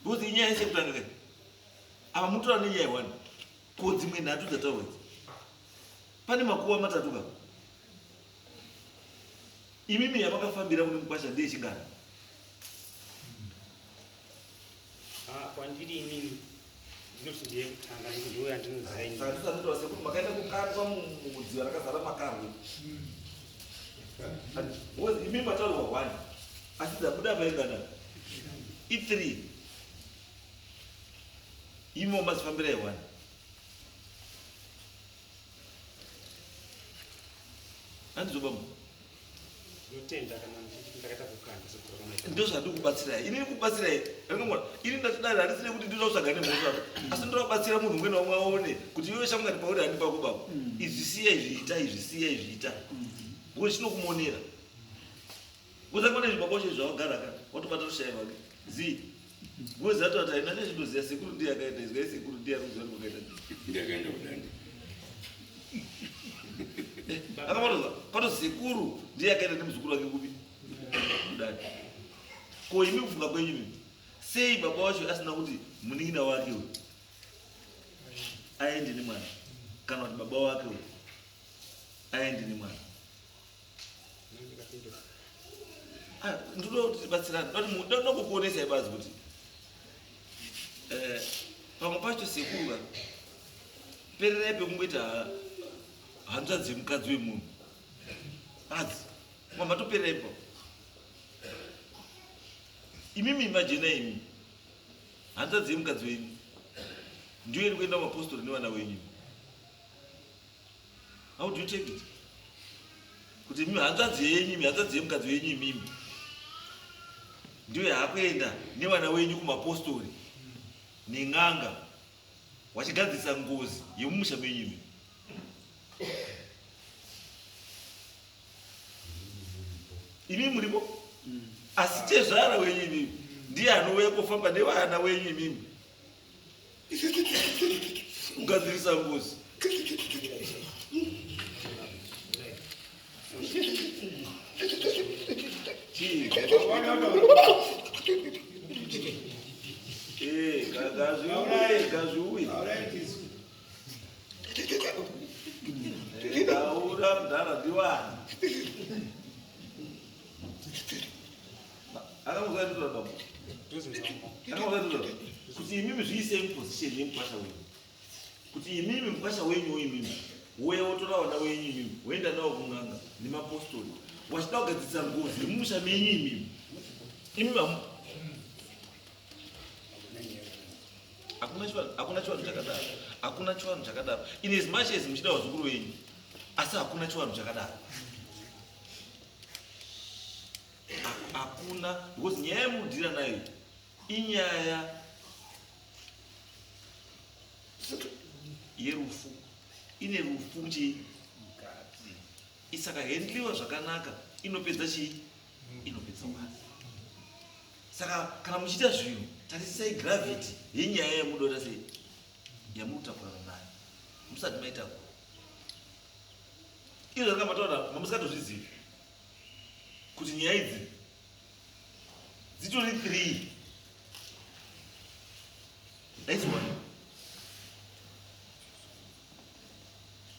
[SPEAKER 1] Because inyaya yese kutanga kai. Apa mutora nenyaya one. Ko dzimwe nhatu dzataurwa idzi. Pane makuva matatu ka. Imimi yamakafambira kune mukwasha ndeye chingani?
[SPEAKER 2] Ah, kwandiri inini ndinoti ndiye kutanga nekuti ndiwo yandinoziva inini.
[SPEAKER 1] Saka tisanotaura sekuti makaenda kukandwa mudziva rakazara makarwe. Because imi mataurwa one asi dzabuda paingana i3. Imo mazifambira iwani. Handizvo bambo.
[SPEAKER 6] Ndinotenda kana ndichiti ndakaita kukanda sekutaura kwamaita.
[SPEAKER 1] Ndozvandikubatsirai. Ini ndikubatsirai. Ndinongona ini ndatidai handisine kuti ndinoda kutsvaga nemhosva. Asi ndoda kubatsira munhu umwe naumwe aone kuti iwe shamwari pauri handi pako baba. Izvi siya izvi ita izvi siya izvi ita. Ngokuti chinokumonera. Ngozi akona izvi baba wacho zvawagara ka watobata rushaya rwake. Zii. Ngozi atoti haina chazvinoziva sekuru ndiye akaenda izwai sekuru ndiye anoziva kuti kwakaita.
[SPEAKER 4] Ndakaenda kudande.
[SPEAKER 1] Akamatoza pato sekuru ndiye akaenda nemuzukuru wake kupi? Kudande. Ko imi kufunga kwenyu imi. Sei baba wacho asina kuti munin'ina wake uyu aende nemwana kana kuti baba wake uyu aende nemwana? Ah, ndoda kuti tibatsirane ndoda kukuonesai bazi kuti eh, pamwe pacho sekuru ka pererai pekungoita hanzvadzi yemukadzi wemunhu badzi mama topererai pa imimi imajena imi hanzvadzi yemukadzi wenyu ndiyo iri kuenda kumapostori nevana wenyu. How do you take it? Kuti imi hanzvadzi yenyu imi hanzvadzi yemukadzi wenyu imimi ndiyo yaakuenda nevana wenyu kumapostori nen'anga wachigadzirisa ngozi yemumusha menyu imi. Imi murimo asi tezvara wenyu imimi ndiye anouya kofamba nevana wenyu imimi kugadzirisa ngozi. Chii? Eh, ngazviuye, ngazviuye. Taura mudhara ndiwani. Akamuzwa nditoda baba. Akamuzwa nditoda. Kuti imimi zviise muposition yemukwasha wenyu. Kuti imimi mukwasha wenyu imimi. Wouya wotora vana wenyu imimi. Woenda nawo kun'anga nemapostori. Wachida kugadzirisa ngozi yemumusha menyu imimi. Imi vamu. Hakuna chivanhu, hakuna chivanhu chakadaro. Hakuna chivanhu chakadaro. In as much as muchida vazukuru venyu, asi hakuna chivanhu chakadaro. Hakuna, because nyaya yemudhira nayo inyaya yerufu, ine rufu chii mukati, isakahendliwa zvakanaka inopedza chii, inopedza vanhu. Saka kana muchiita zvinhu tarisai gravity yenyaya yamunoda sei yamurikutakurana nayo musati maita ku izvo zvakamataura mamusikatozvizivi kuti nyaya idzi dzitori 3 that's one.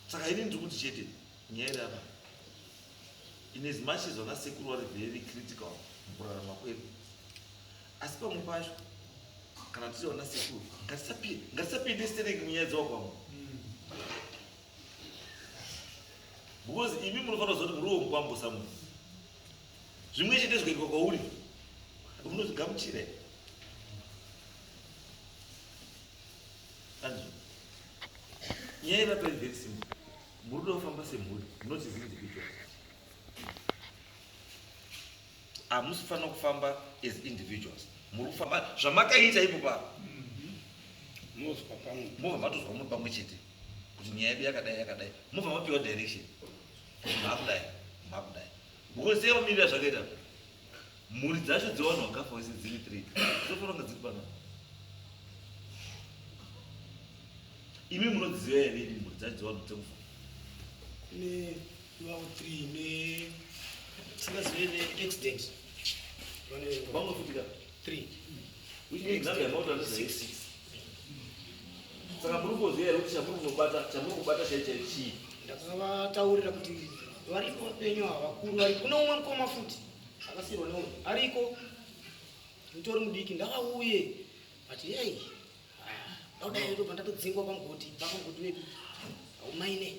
[SPEAKER 1] Saka ini ndiri kuti chete nyaya iri apa in as much as vana sekuru vari very critical mukurarama kwedu, asi pamwe pacho kana tiri vana sekuru ngatisapinde stereki munyaya dzewakwamwe, because imi munofanira kuziva kuti muri womukwambo samunhu zvimwe chete zvikaitwa kwauri unozvigamuchira here? Andrew, nyaya iri apa iri very simple. Muri kuda kufamba semhuri, not as individuals. Hamusi kufanira kufamba as individuals. Muri kufamba zvamakaita ipo pa.
[SPEAKER 4] Mozwa pamwe.
[SPEAKER 1] Mobva matozwa muri pamwe chete kuti nyaya yedu yakadai yakadai. Mobva mapiwa direction. Kuti makudai, makudai. Because sei vamirira zvakaita? Mhuri dzacho dzevanhu vakafa vese dziri 3. Dzofanira kunge dziri panapa. Imi munodziziva here imi mhuri dzacho dzevanhu dzekufa?
[SPEAKER 3] Ne vavo 3 ne tisingazive ne accident. Vane
[SPEAKER 1] vamwe futi ka?
[SPEAKER 3] 3.
[SPEAKER 1] Which means number yamauta ndezve 6. Saka muri kuziva here kuti chamuri kubata chai chai chii?
[SPEAKER 3] Ndakavataurira kuti varipo vapenyu ava vakuru vari kune umwe mukoma futi akasirwa neumwe ariko mutori mudiki ndakauye but hey ndakudai ndobva ndatodzingwa pamugoti pamugoti wedu haumaine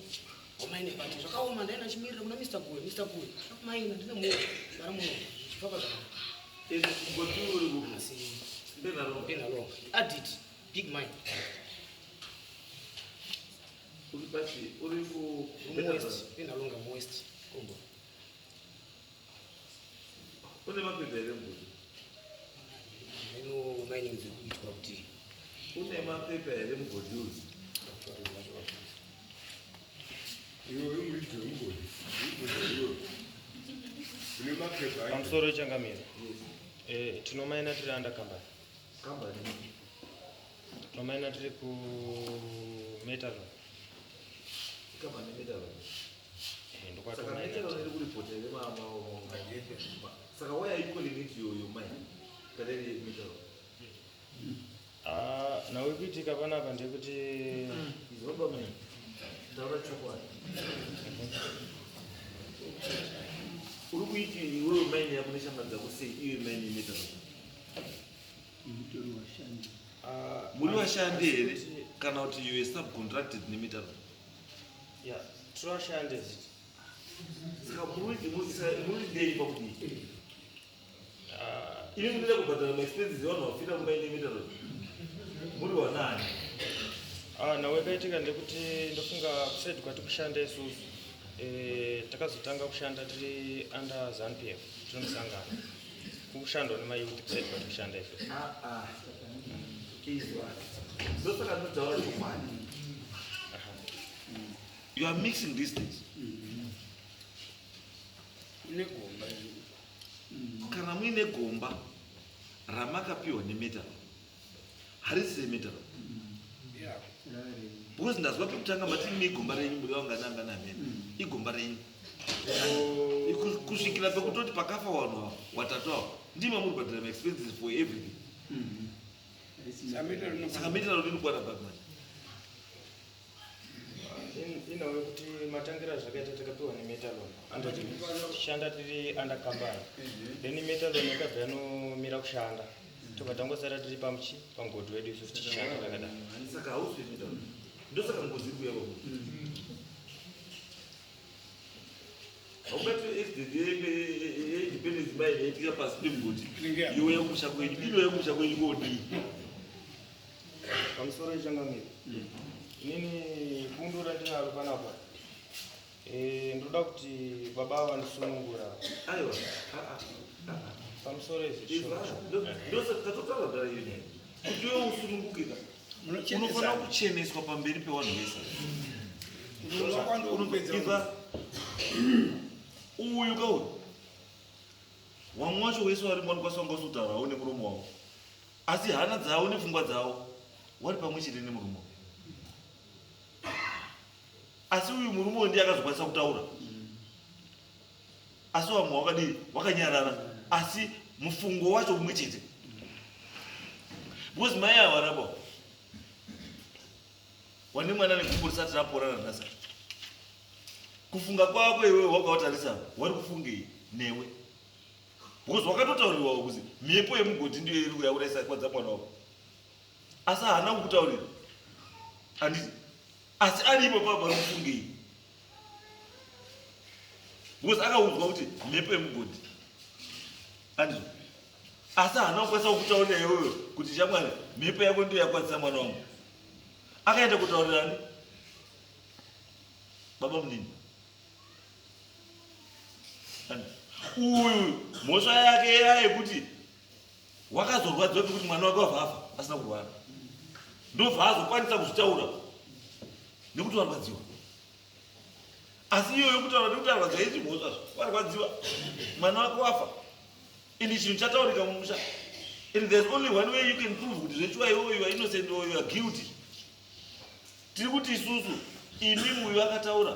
[SPEAKER 3] haumaine but zvakaoma ndaenda ndichimirira kuna Mr Guwe Mr Guwe maina ndine mwoyo vari mwoyo zvichifamba zvakanaka.
[SPEAKER 1] Mugoti uri kupi?
[SPEAKER 3] Asi
[SPEAKER 1] Benalonga.
[SPEAKER 3] Benalonga adit. Big mine.
[SPEAKER 1] Uri pachi uri ku
[SPEAKER 3] West, inalonga West Kombo.
[SPEAKER 1] Une mapepa here mbuzi?
[SPEAKER 3] Ino mining dziri kuitwa kuti
[SPEAKER 1] Une mapepa here mugodhi uyu?
[SPEAKER 4] Iwe uri muridzi wemugodhi. Iwe. Une mapepa acho.
[SPEAKER 2] Pamusoro changamire. Eh, tinomaina tiri under company.
[SPEAKER 1] Company.
[SPEAKER 2] Tinomaina tiri ku Metalon.
[SPEAKER 1] Company Metalon.
[SPEAKER 2] Eh,
[SPEAKER 1] Saka
[SPEAKER 2] ndokwatomaina.
[SPEAKER 1] Metalon iri kuripota here ma ma ma. Saka why are you calling it your mine? Kana iri Metalon.
[SPEAKER 2] Ah, nhau ikuitika panapa ndeyekuti
[SPEAKER 1] Izwa baba mine. Taura chokwadi. Uri kuiti iwewe mine yako neshamwari dzako sei iwe mine yeMetalon?
[SPEAKER 4] Mutori washandi.
[SPEAKER 2] Ah,
[SPEAKER 1] Muri vashandi here kana kuti you were subcontracted neMetalon?
[SPEAKER 2] Yeah, tiri vashandi.
[SPEAKER 1] Saka muri dei pakudii?
[SPEAKER 2] Ah,
[SPEAKER 1] Imi munoda kubhadhara maexpenses evanhu vafira mumaini eMetalon? Muri wanani?
[SPEAKER 2] Ah, nhau yakaitika ndekuti ndofunga kuside kwati kushanda isusu eh, takazotanga kushanda tiri under ZANU PF tiri musangano kushandwa nemayouth kuside kwati kushanda isusu.
[SPEAKER 1] Ah, ah. Izwa. Ndosaka ndinotaura chokwadi. You are mixing these things.
[SPEAKER 4] Une gomba.
[SPEAKER 1] Kana muine gomba ramakapiwa neMetalon, harisi reMetalon.
[SPEAKER 4] Yako.
[SPEAKER 1] Because ndazwa pekutanga mati imi igomba renyu muri vangani angani amene. Igomba renyu. Kusvikira pekutoti pakafa vanhu ava watatu ava ndima muri kubhadhara maexpenses for everything.
[SPEAKER 4] SaMetalon.
[SPEAKER 1] Saka Metalon inokwana papi manje?
[SPEAKER 2] Inhau yekuti matangira zvakaita takapiwa neMetalon tishanda tiri under company, then Metalon yakabva yanomira kushanda, tobva tangosara tiri pamuchi pamugodhi wedu isusu tichishanda takadaro.
[SPEAKER 1] Saka hausi weMetalon. Ndosaka ngozi iri kuuya pamunhu. Haungati accident yeIndependence Mine yaitika pasi pemugodhi youya kumusha kwenyu, inouya kumusha kwenyu kodii?
[SPEAKER 2] Pamusoro yechangamire, inini bundu randinaro panapa Eh, ndoda kuti baba ava vandisunungura.
[SPEAKER 1] Aiwa, ah, ah.
[SPEAKER 2] Pamusoro izvi.
[SPEAKER 1] Ndosaka tatotaura kudara iyo nyaya kuti iwe usununguke ka, unofanira kucheneswa pamberi pevanhu vese. Iva uyu kauyu wamwe wacho wese warimo vanokwanisa kunga usitaurawo nemuromo wavo, asi hana dzavo nepfungwa dzavo wari pamwe chete nemurume wavo. Asi uyu murume uyu ndiye akazokwanisa kutaura, asi vamwe wakadii wakanyarara, asi mufungo wacho umwe chete, because mai ava rapa wane mwana negumbo risati rapora nanhasi. Kufunga kwako iwewe wakavatarisa wari kufungei newe? Because wakatotauriwawo kuzi mhepo yemugodhi ndiyo iri kuyaurayisa kwadza mwana wako, asi haana kukutaurira, handiti? Asi aripo papa pari kufungei? Because akaudzwa kuti mhepo yemugodhi, handizvo? Asi haana kukwanisa kukutaurira iwewe kuti shamwari, mhepo yako ndiyo yakwadzisa mwana wangu. Akaenda kutaurirani baba munini. Uyu mhosva yake ya yekuti wakazorwadziwa pekuti mwana wake wabva afa asina kurwara, ndobva azokwanisa kuzvitaura nekuti warwadziwa. Asi iyo yokutaura nekuti arwadziwa ichi mhosva, warwadziwa mwana wake wafa, indi chinhu chataurika mumusha, and there's only one way you can prove kuti zvechiwa iwewe you are innocent or you are guilty. Tiri kuti isusu imi uyu akataura,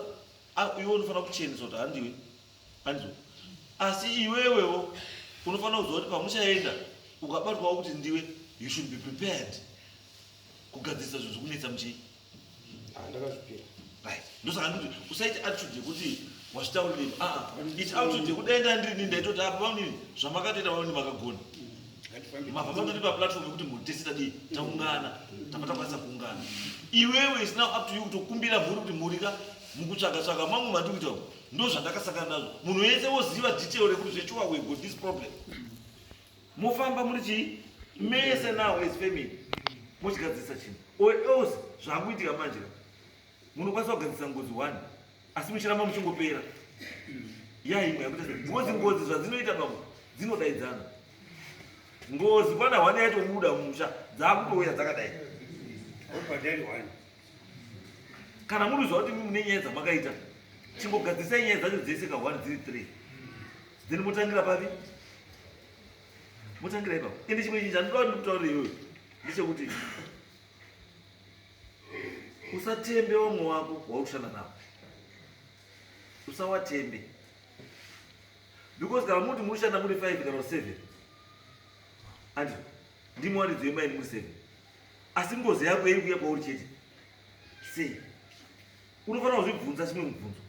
[SPEAKER 1] iwe unofanira kucheneswa kuti handiwe, handizvo? Asi iwewewo unofanira kuziva kuti pamuchaenda ukabatwawo kuti ndiwe, you should be prepared kugadzirisa zvinhu zvikunetsa muchii.
[SPEAKER 2] Ah, ndakazvipira.
[SPEAKER 1] Right, ndosaka ndikuti usaite attitude yekuti wazvitaurirei. Aa, iti attitude yekuti dai ndandirini ndaitoti apa vamunini zvamakatoita vamunini makagona, mabva matotipa platform yekuti mhuri tese tadii taungana, tabva takwanisa kuungana. Iwewe is now up to you kutokumbira mhuri kuti mhuri ka mukutsvaga tsvaga mamwe mandiri kuita uku ndo zvandakasangana nazvo, munhu wese woziva detail rekuti zvechiwa we got this problem, mofamba muri chii mese now as family. Mochigadzirisa chinhu. Or else zvakuitika manje ka. Munokwanisa kugadzirisa ngozi one asi muchiramba muchingopera. Ya imwe yakuita sei? Because ngozi zvadzinoita bambo dzinodaidzana. Ngozi kwana one yatobuda mumusha dzakutouya dzakadai.
[SPEAKER 4] Obhadhari one.
[SPEAKER 1] Kana muri kuziva kuti mune nyaya dzamakaita chimbogadzirisai nyaya dzacho dzese ka 1 dziri 3 then motangira papi? Motangira ipapo. Ende chimwe chinhu chandinoda kuti ndikutaurire iwewe ndechekuti usatembe vamwe wako wauri kushanda navo, usawatembe because kana muti muri kushanda muri 5 kana 7 andi ndimi waridzo yemaini muri 7 asi ngozi yako iri kuuya kwauri chete sei? Unofanira kuzvibvunza chimwe mubvunzo.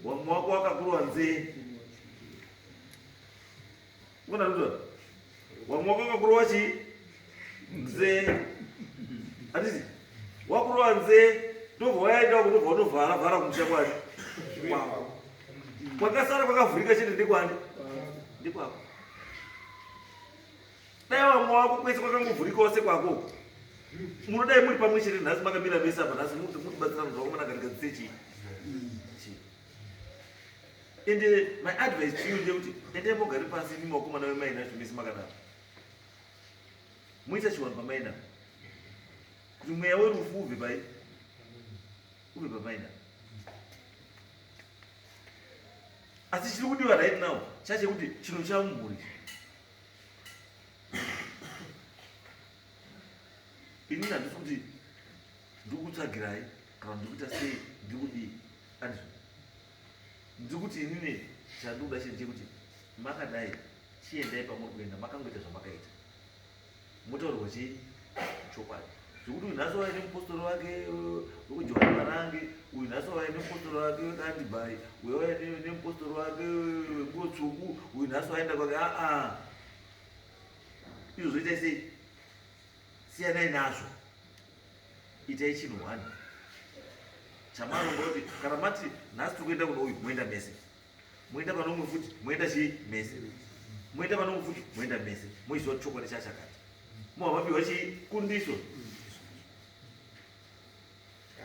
[SPEAKER 1] Wamwe wako wakakurwa nzee. Unoona ndizvo? Wamwe wako wakakurwa chii? Nzee. Handiti? Wakurwa nzee ndobva waenda ndobva wanovhara vhara kumusha kwani? Kwako. Kwakasara kwakavhurika chete ndekwani? Ndekwako. Dai vamwe wako kwese kwakangovhurikawo sekwako uko. Munodai muri pamwe chete nhasi makamira mese apa nhasi mutibatsirana kuti vakomana ngatigadzise chii. Chii. Ende my advice to you ndeyekuti endai mogare pasi imi vakomana vemaina acho mese makadaro. Moita chivanhu pamaina. Kuti mweya werufu ubve pai? Ubve pamaina. Asi chiri kudiwa right now chachekuti chinhu chamumhuri. Inini handisi kuti ndikutsvagirai kana ndikuita sei ndikudii andizvo ndiri kuti inini chandikuda chinhu chekuti makadai chiendai pamuri kuenda makangoita zvamakaita motaurirwa chii chokwadi zvekuti uyu nhasi waive nemupostori wake wekujohani marange uyu nhasi waive nemupostori wake wekandibhai uyu waive nemupostori wake wenguo tsvuku uyu nhasi waenda kwake aa izvo zvoitai sei siyanai nazvo itai chinhu one chamaronga kuti kana mati nhasi tiri kuenda kuno uyu moenda mese moenda pane umwe futi moenda chii mese moenda pane umwe futi moenda mese moiziva kuti chokwadi chachakati moha mapiwa chii kundiso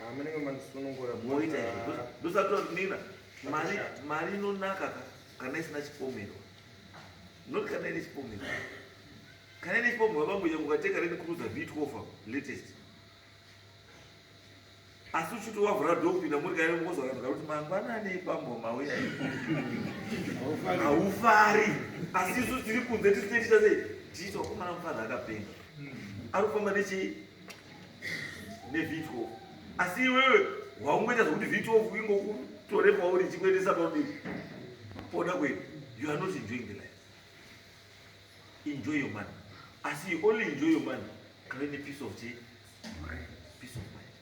[SPEAKER 2] Ah, munenge mandisunungura
[SPEAKER 1] moita izvo ndosati nina mari mari inonaka ka kana isina chipomerwa not kana ine chipomerwa kana ine chipomerwa bambo mukatenga Land Cruiser V12 latest asi uchiti wavhura dhoo kupinda muri kaire mozwa kanhu kakuti mangwanani bambo mauya haufari asi isu tiri kunze tisine tiita sei tichiita wakomana mufana akapenga ari kufamba nechii nevitwo asi iwewe waungoita zvekuti vitwo ingokutore pauri ichikuendesa paudii poda kwedu you are not enjoying the life enjoy your money asi you only enjoy your money kana une peace of chii peace of mind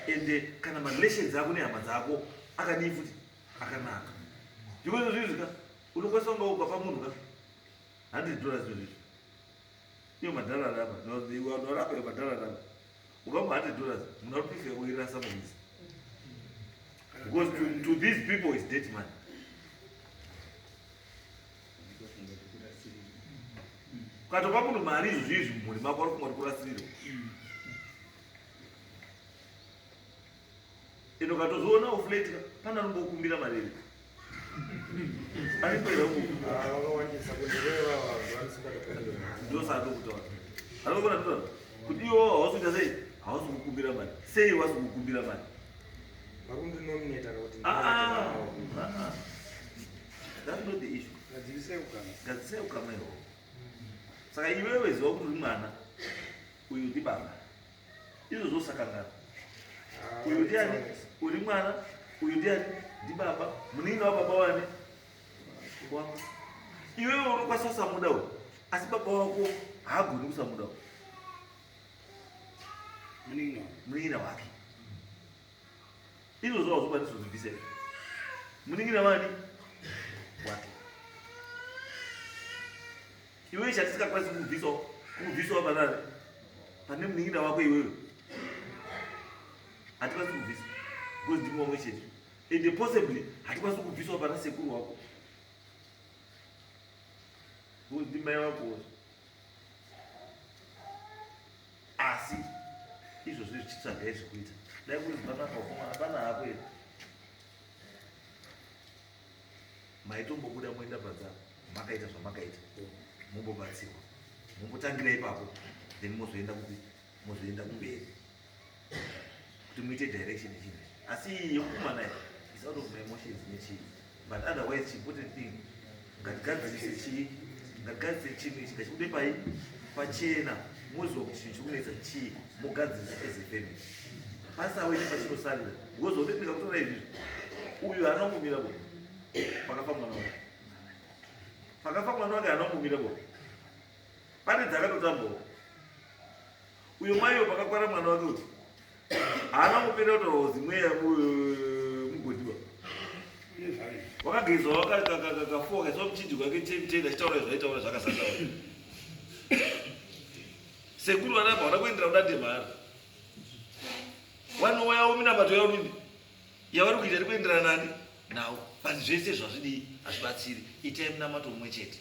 [SPEAKER 1] ende kana marelations ako nehama dzako akadii futi akanaka because zvinhu ka unokwanisa kunga ukapa munhu ka 100 dollars zvinhu iyo madhara arapa vanhu varapa iyo madhara arapa ukapa 100 dollars munhu ari kuifika kuirasa mumisa because to these people is dead money ukatopa munhu mari izvo zviizvi mumhuri mako ari kumwa kurasirirwa ende ukatozoona oflate pana anombokumbira mari iri aripo here ndosatokutaura arikukona kutaura kuti iwo hausi kuita sei hausi kukumbira mari sei wasi kukumbira mari ah, ah, ah, that's not the issue gadzisai ukama ihwohwo saka iwewe ziva kuti uri mwana uyu ndibaba izvo zvosakangana uyu ndiani uri mwana uyu ndiani ndibaba munin'ina wababa wani wako iwewe unokwanisa kusamuda uyu asi baba wako haagoni kusamuda uyu munin'ina wake izvozvo hauzokwanisi kuzvibvisa izvo munin'ina wani wake iwewe chatisingakwanisi kukubvisawo kukubvisawo panani pane munin'ina wako iwewe hatikwanisi kubvisa because ndimi wamwe chete and possibly hatikwanisi kukubvisawo pana sekuru wako because ndimai wako. chitsvagai zvekuita. Dai kuri panapa vakomana pana hako here? Maitombobuda moenda panze apa makaita zvamakaita mombobatsirwa mombotangira ipapo then mozoenda kupi mozoenda kumberi kuti muite direction yechinhu asi iyi yekukumana iyi is out of my emotions nechii but otherwise chiimportant thing ngatigadzirise chii ngatigadzirise chinhu ichi ngachibude pai pachena moziva kuti chinhu chikunetsa chii mogadzirisa as a family pasawe nepachinosarira because ode ndikakutora izvizvi uyu haana kumira bo pakafa mwana wake pakafa mwana wake haana kumira bo pane dzakatotambawo uyo maiyo pakakwara mwana wake kuti haana kupinda kutaura kuti mweya mugodiwa wakagezwa wakakafoka kaiswa muchinjiko wake chemutenda achitaura zvaitaura zvakasataura sekuru vanabva vada kuendera kudande mahara wanouya minamato yavo mimi yavari kuita iri kuenderana nani nawo but zvese zvazvidii hazvibatsiri itai munamato mumwe chete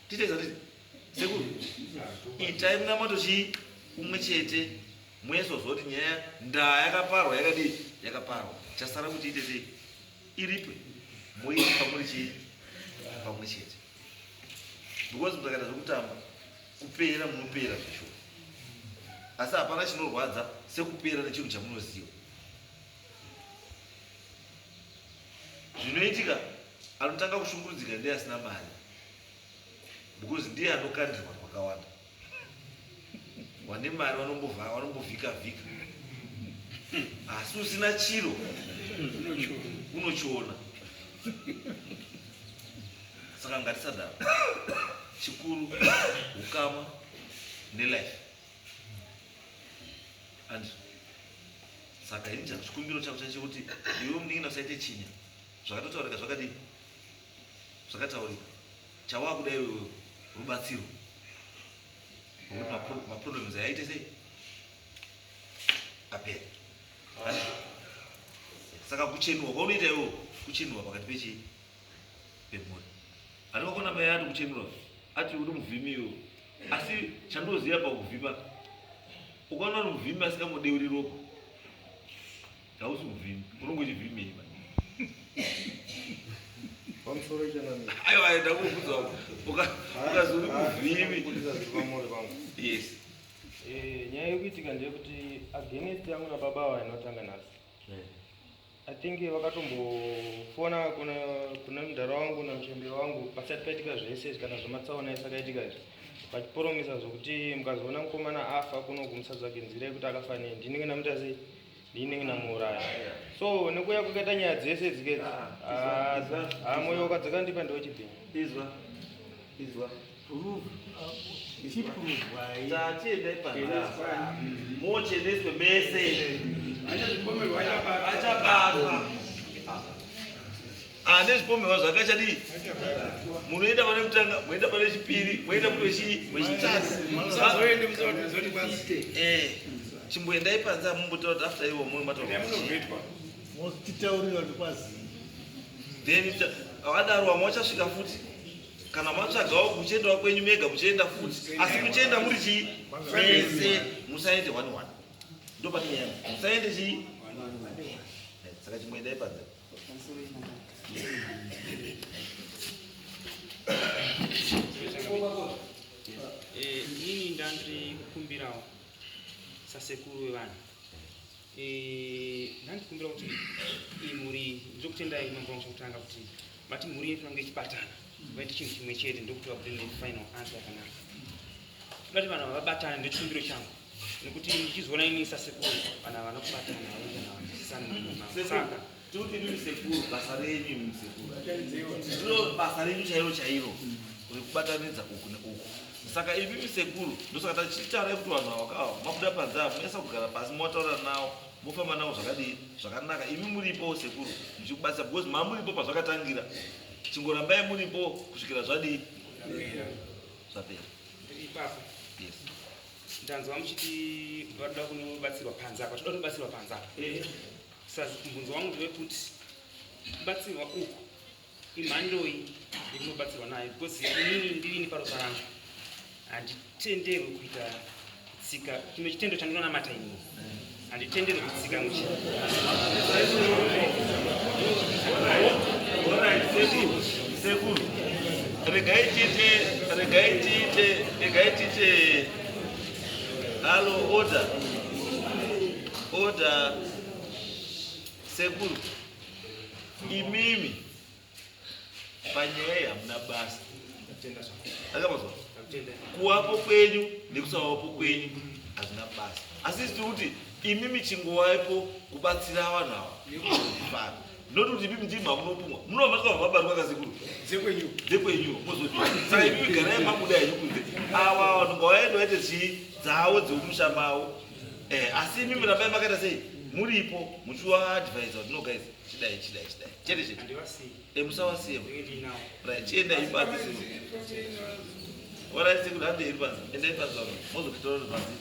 [SPEAKER 1] tiite zvatiti sekuru itai munamato chii umwe chete muyesoziva kuti nyaya ndaa yakaparwa yakadii yakaparwa chasara kuti ite sei iripwe moipa muri chii pamwe chete because mukakaita zvekutamba kupera munopera zveshuwa asi hapana chinorwadza sekupera nechinhu chamunoziva Zvinoitika anotanga kushungurudzika ndiye asina mari because ndiye anokandirwa twakawanda. Wane mari vanombovhika vhika asi usina chiro unochiona. Saka ngatisadaro, chikuru ukama nelife. And saka ini chikumbiro changu chacho chekuti iwe munin'ina usaite chinya zvakatotaurika zvakadii zvakataurika chawakuda iwewe rubatsiro rwekuti maproblems ayaite sei apere saka kuchenurwa kwaunoita iwewe kuchenurwa pakati pechii pemhuri andikakona mai ati kuchenura ati uri muvhimi iwe asi chandoziva pakuvhima ukaona uri muvhimi asingamodeuri ropa hausi muvhimi unonge uchivhimei ma
[SPEAKER 2] pamusoro chanami
[SPEAKER 1] aiwa ayo ndakubvunza ukazi uri muvhimi yes
[SPEAKER 2] eh, nyaya yekuitika ndeyekuti against yangu nababa ava inotanga nhasi I think vakatombofona kuna kuna mudhara wangu namuchembere wangu pasati paitika zvese izvi kana zvematsaona ese akaitika izvi vachiporomisa zvokuti mukazoona mukomana afa kuno kumusatsvage nzira yekuti akafa nei ndinenge ndamuita sei ndinenge ndamuuraya so nekuuya kwakaita nyaya dzese idzi ah, ah, moyo wakadzakandipa ndewechibhinya
[SPEAKER 1] izwa izwa Tatiendai panze mocheneswe mese achabatwa ane zvipomerwa zvake achadii munoenda pane kutanga moenda pane chipiri moenda kune wechitatu eh, chimboendai panze amumbotaura kuti after ivo moyo mataura then vadaro vamwe vachasvika futi kana matsvagawo kuchiendawo kwenyu mega muchienda futi asi muchienda muri chii mese musaende one one ndopane nyaya musaende chii saka chimboendai panze
[SPEAKER 6] eh, inini ndandiri kukumbirawo sasekuru wevanhu Eh, ndandikumbira kuti iyi mhuri ndokutendai mambo wangu chekutanga kuti mati mhuri yedu inonge ichibatana vaite chinhu chimwe chete ndokuti vabude nefinal answer yakanaka toda kuti vanhu ava vabatane ndochikumbiro changu nekuti ndichizoona ini sasekuru vanhu ava vanokubatana varoitana vanzwisisana mumambo saka
[SPEAKER 1] tikuti imimi sekuru basa renyu imimi sekuru ndiro basa renyu chairo chairo rekubatanidza uku neuku saka imimi sekuru ndosaka tachitaurai kuti vanhu ava kawa mabuda panze apa monyasa kugara pasi motaura nawo mofamba nawo zvakadii zvakanaka imi muripo sekuru muchikubatsira because mamuripo pazvakatangira chingorambai muripo kusvikira zvadii zvapera
[SPEAKER 6] ipapo
[SPEAKER 1] yes
[SPEAKER 6] ndanzwa muchiti vadoda kunobatsirwa panze apa toda kunobatsirwa panze apa eh. Saz mubvunzo wangu ndewekuti kubatsirwa uku imhandoi yekunobatsirwa nayo because inini ndirini paropa rangu Handitenderwi kuita tsika chimwe chitendo chandinonamata ini. Handitenderwi kutsika muchi.
[SPEAKER 1] Sekuru, sekuru. Regai tiite, regai tiite, regai tiite. Halo, order. Order. Sekuru. Imimi panyaya iyi hamuna basa. Akamazwa kuwapo kwenyu nekusavapo kwenyu hazvina basa, asi tiri kuti imimi chingowaipo kubatsira vanhu ava kufara, not kuti imimi ndimi mamunopumwa munova masvika mabarwa kasekuru
[SPEAKER 4] Dzekwenyu.
[SPEAKER 1] Dzekwenyu mozoti. Saka imimi garai mabuda henyu kunze, ava vanhu ngavaende vaite chii dzavo dzemumusha mavo. Asi imimi rambai makaita sei muripo muchivaadvisa kuti, "No guys, chidai, chidai, chidai," chete chete.
[SPEAKER 6] Handivasiyi.
[SPEAKER 1] Musavasiye.
[SPEAKER 6] Ndinenge ndinawo.
[SPEAKER 1] Right, chiendai panze sekuru. Alright sekuru, handei panze, endai panze vanhu mozotitora panze.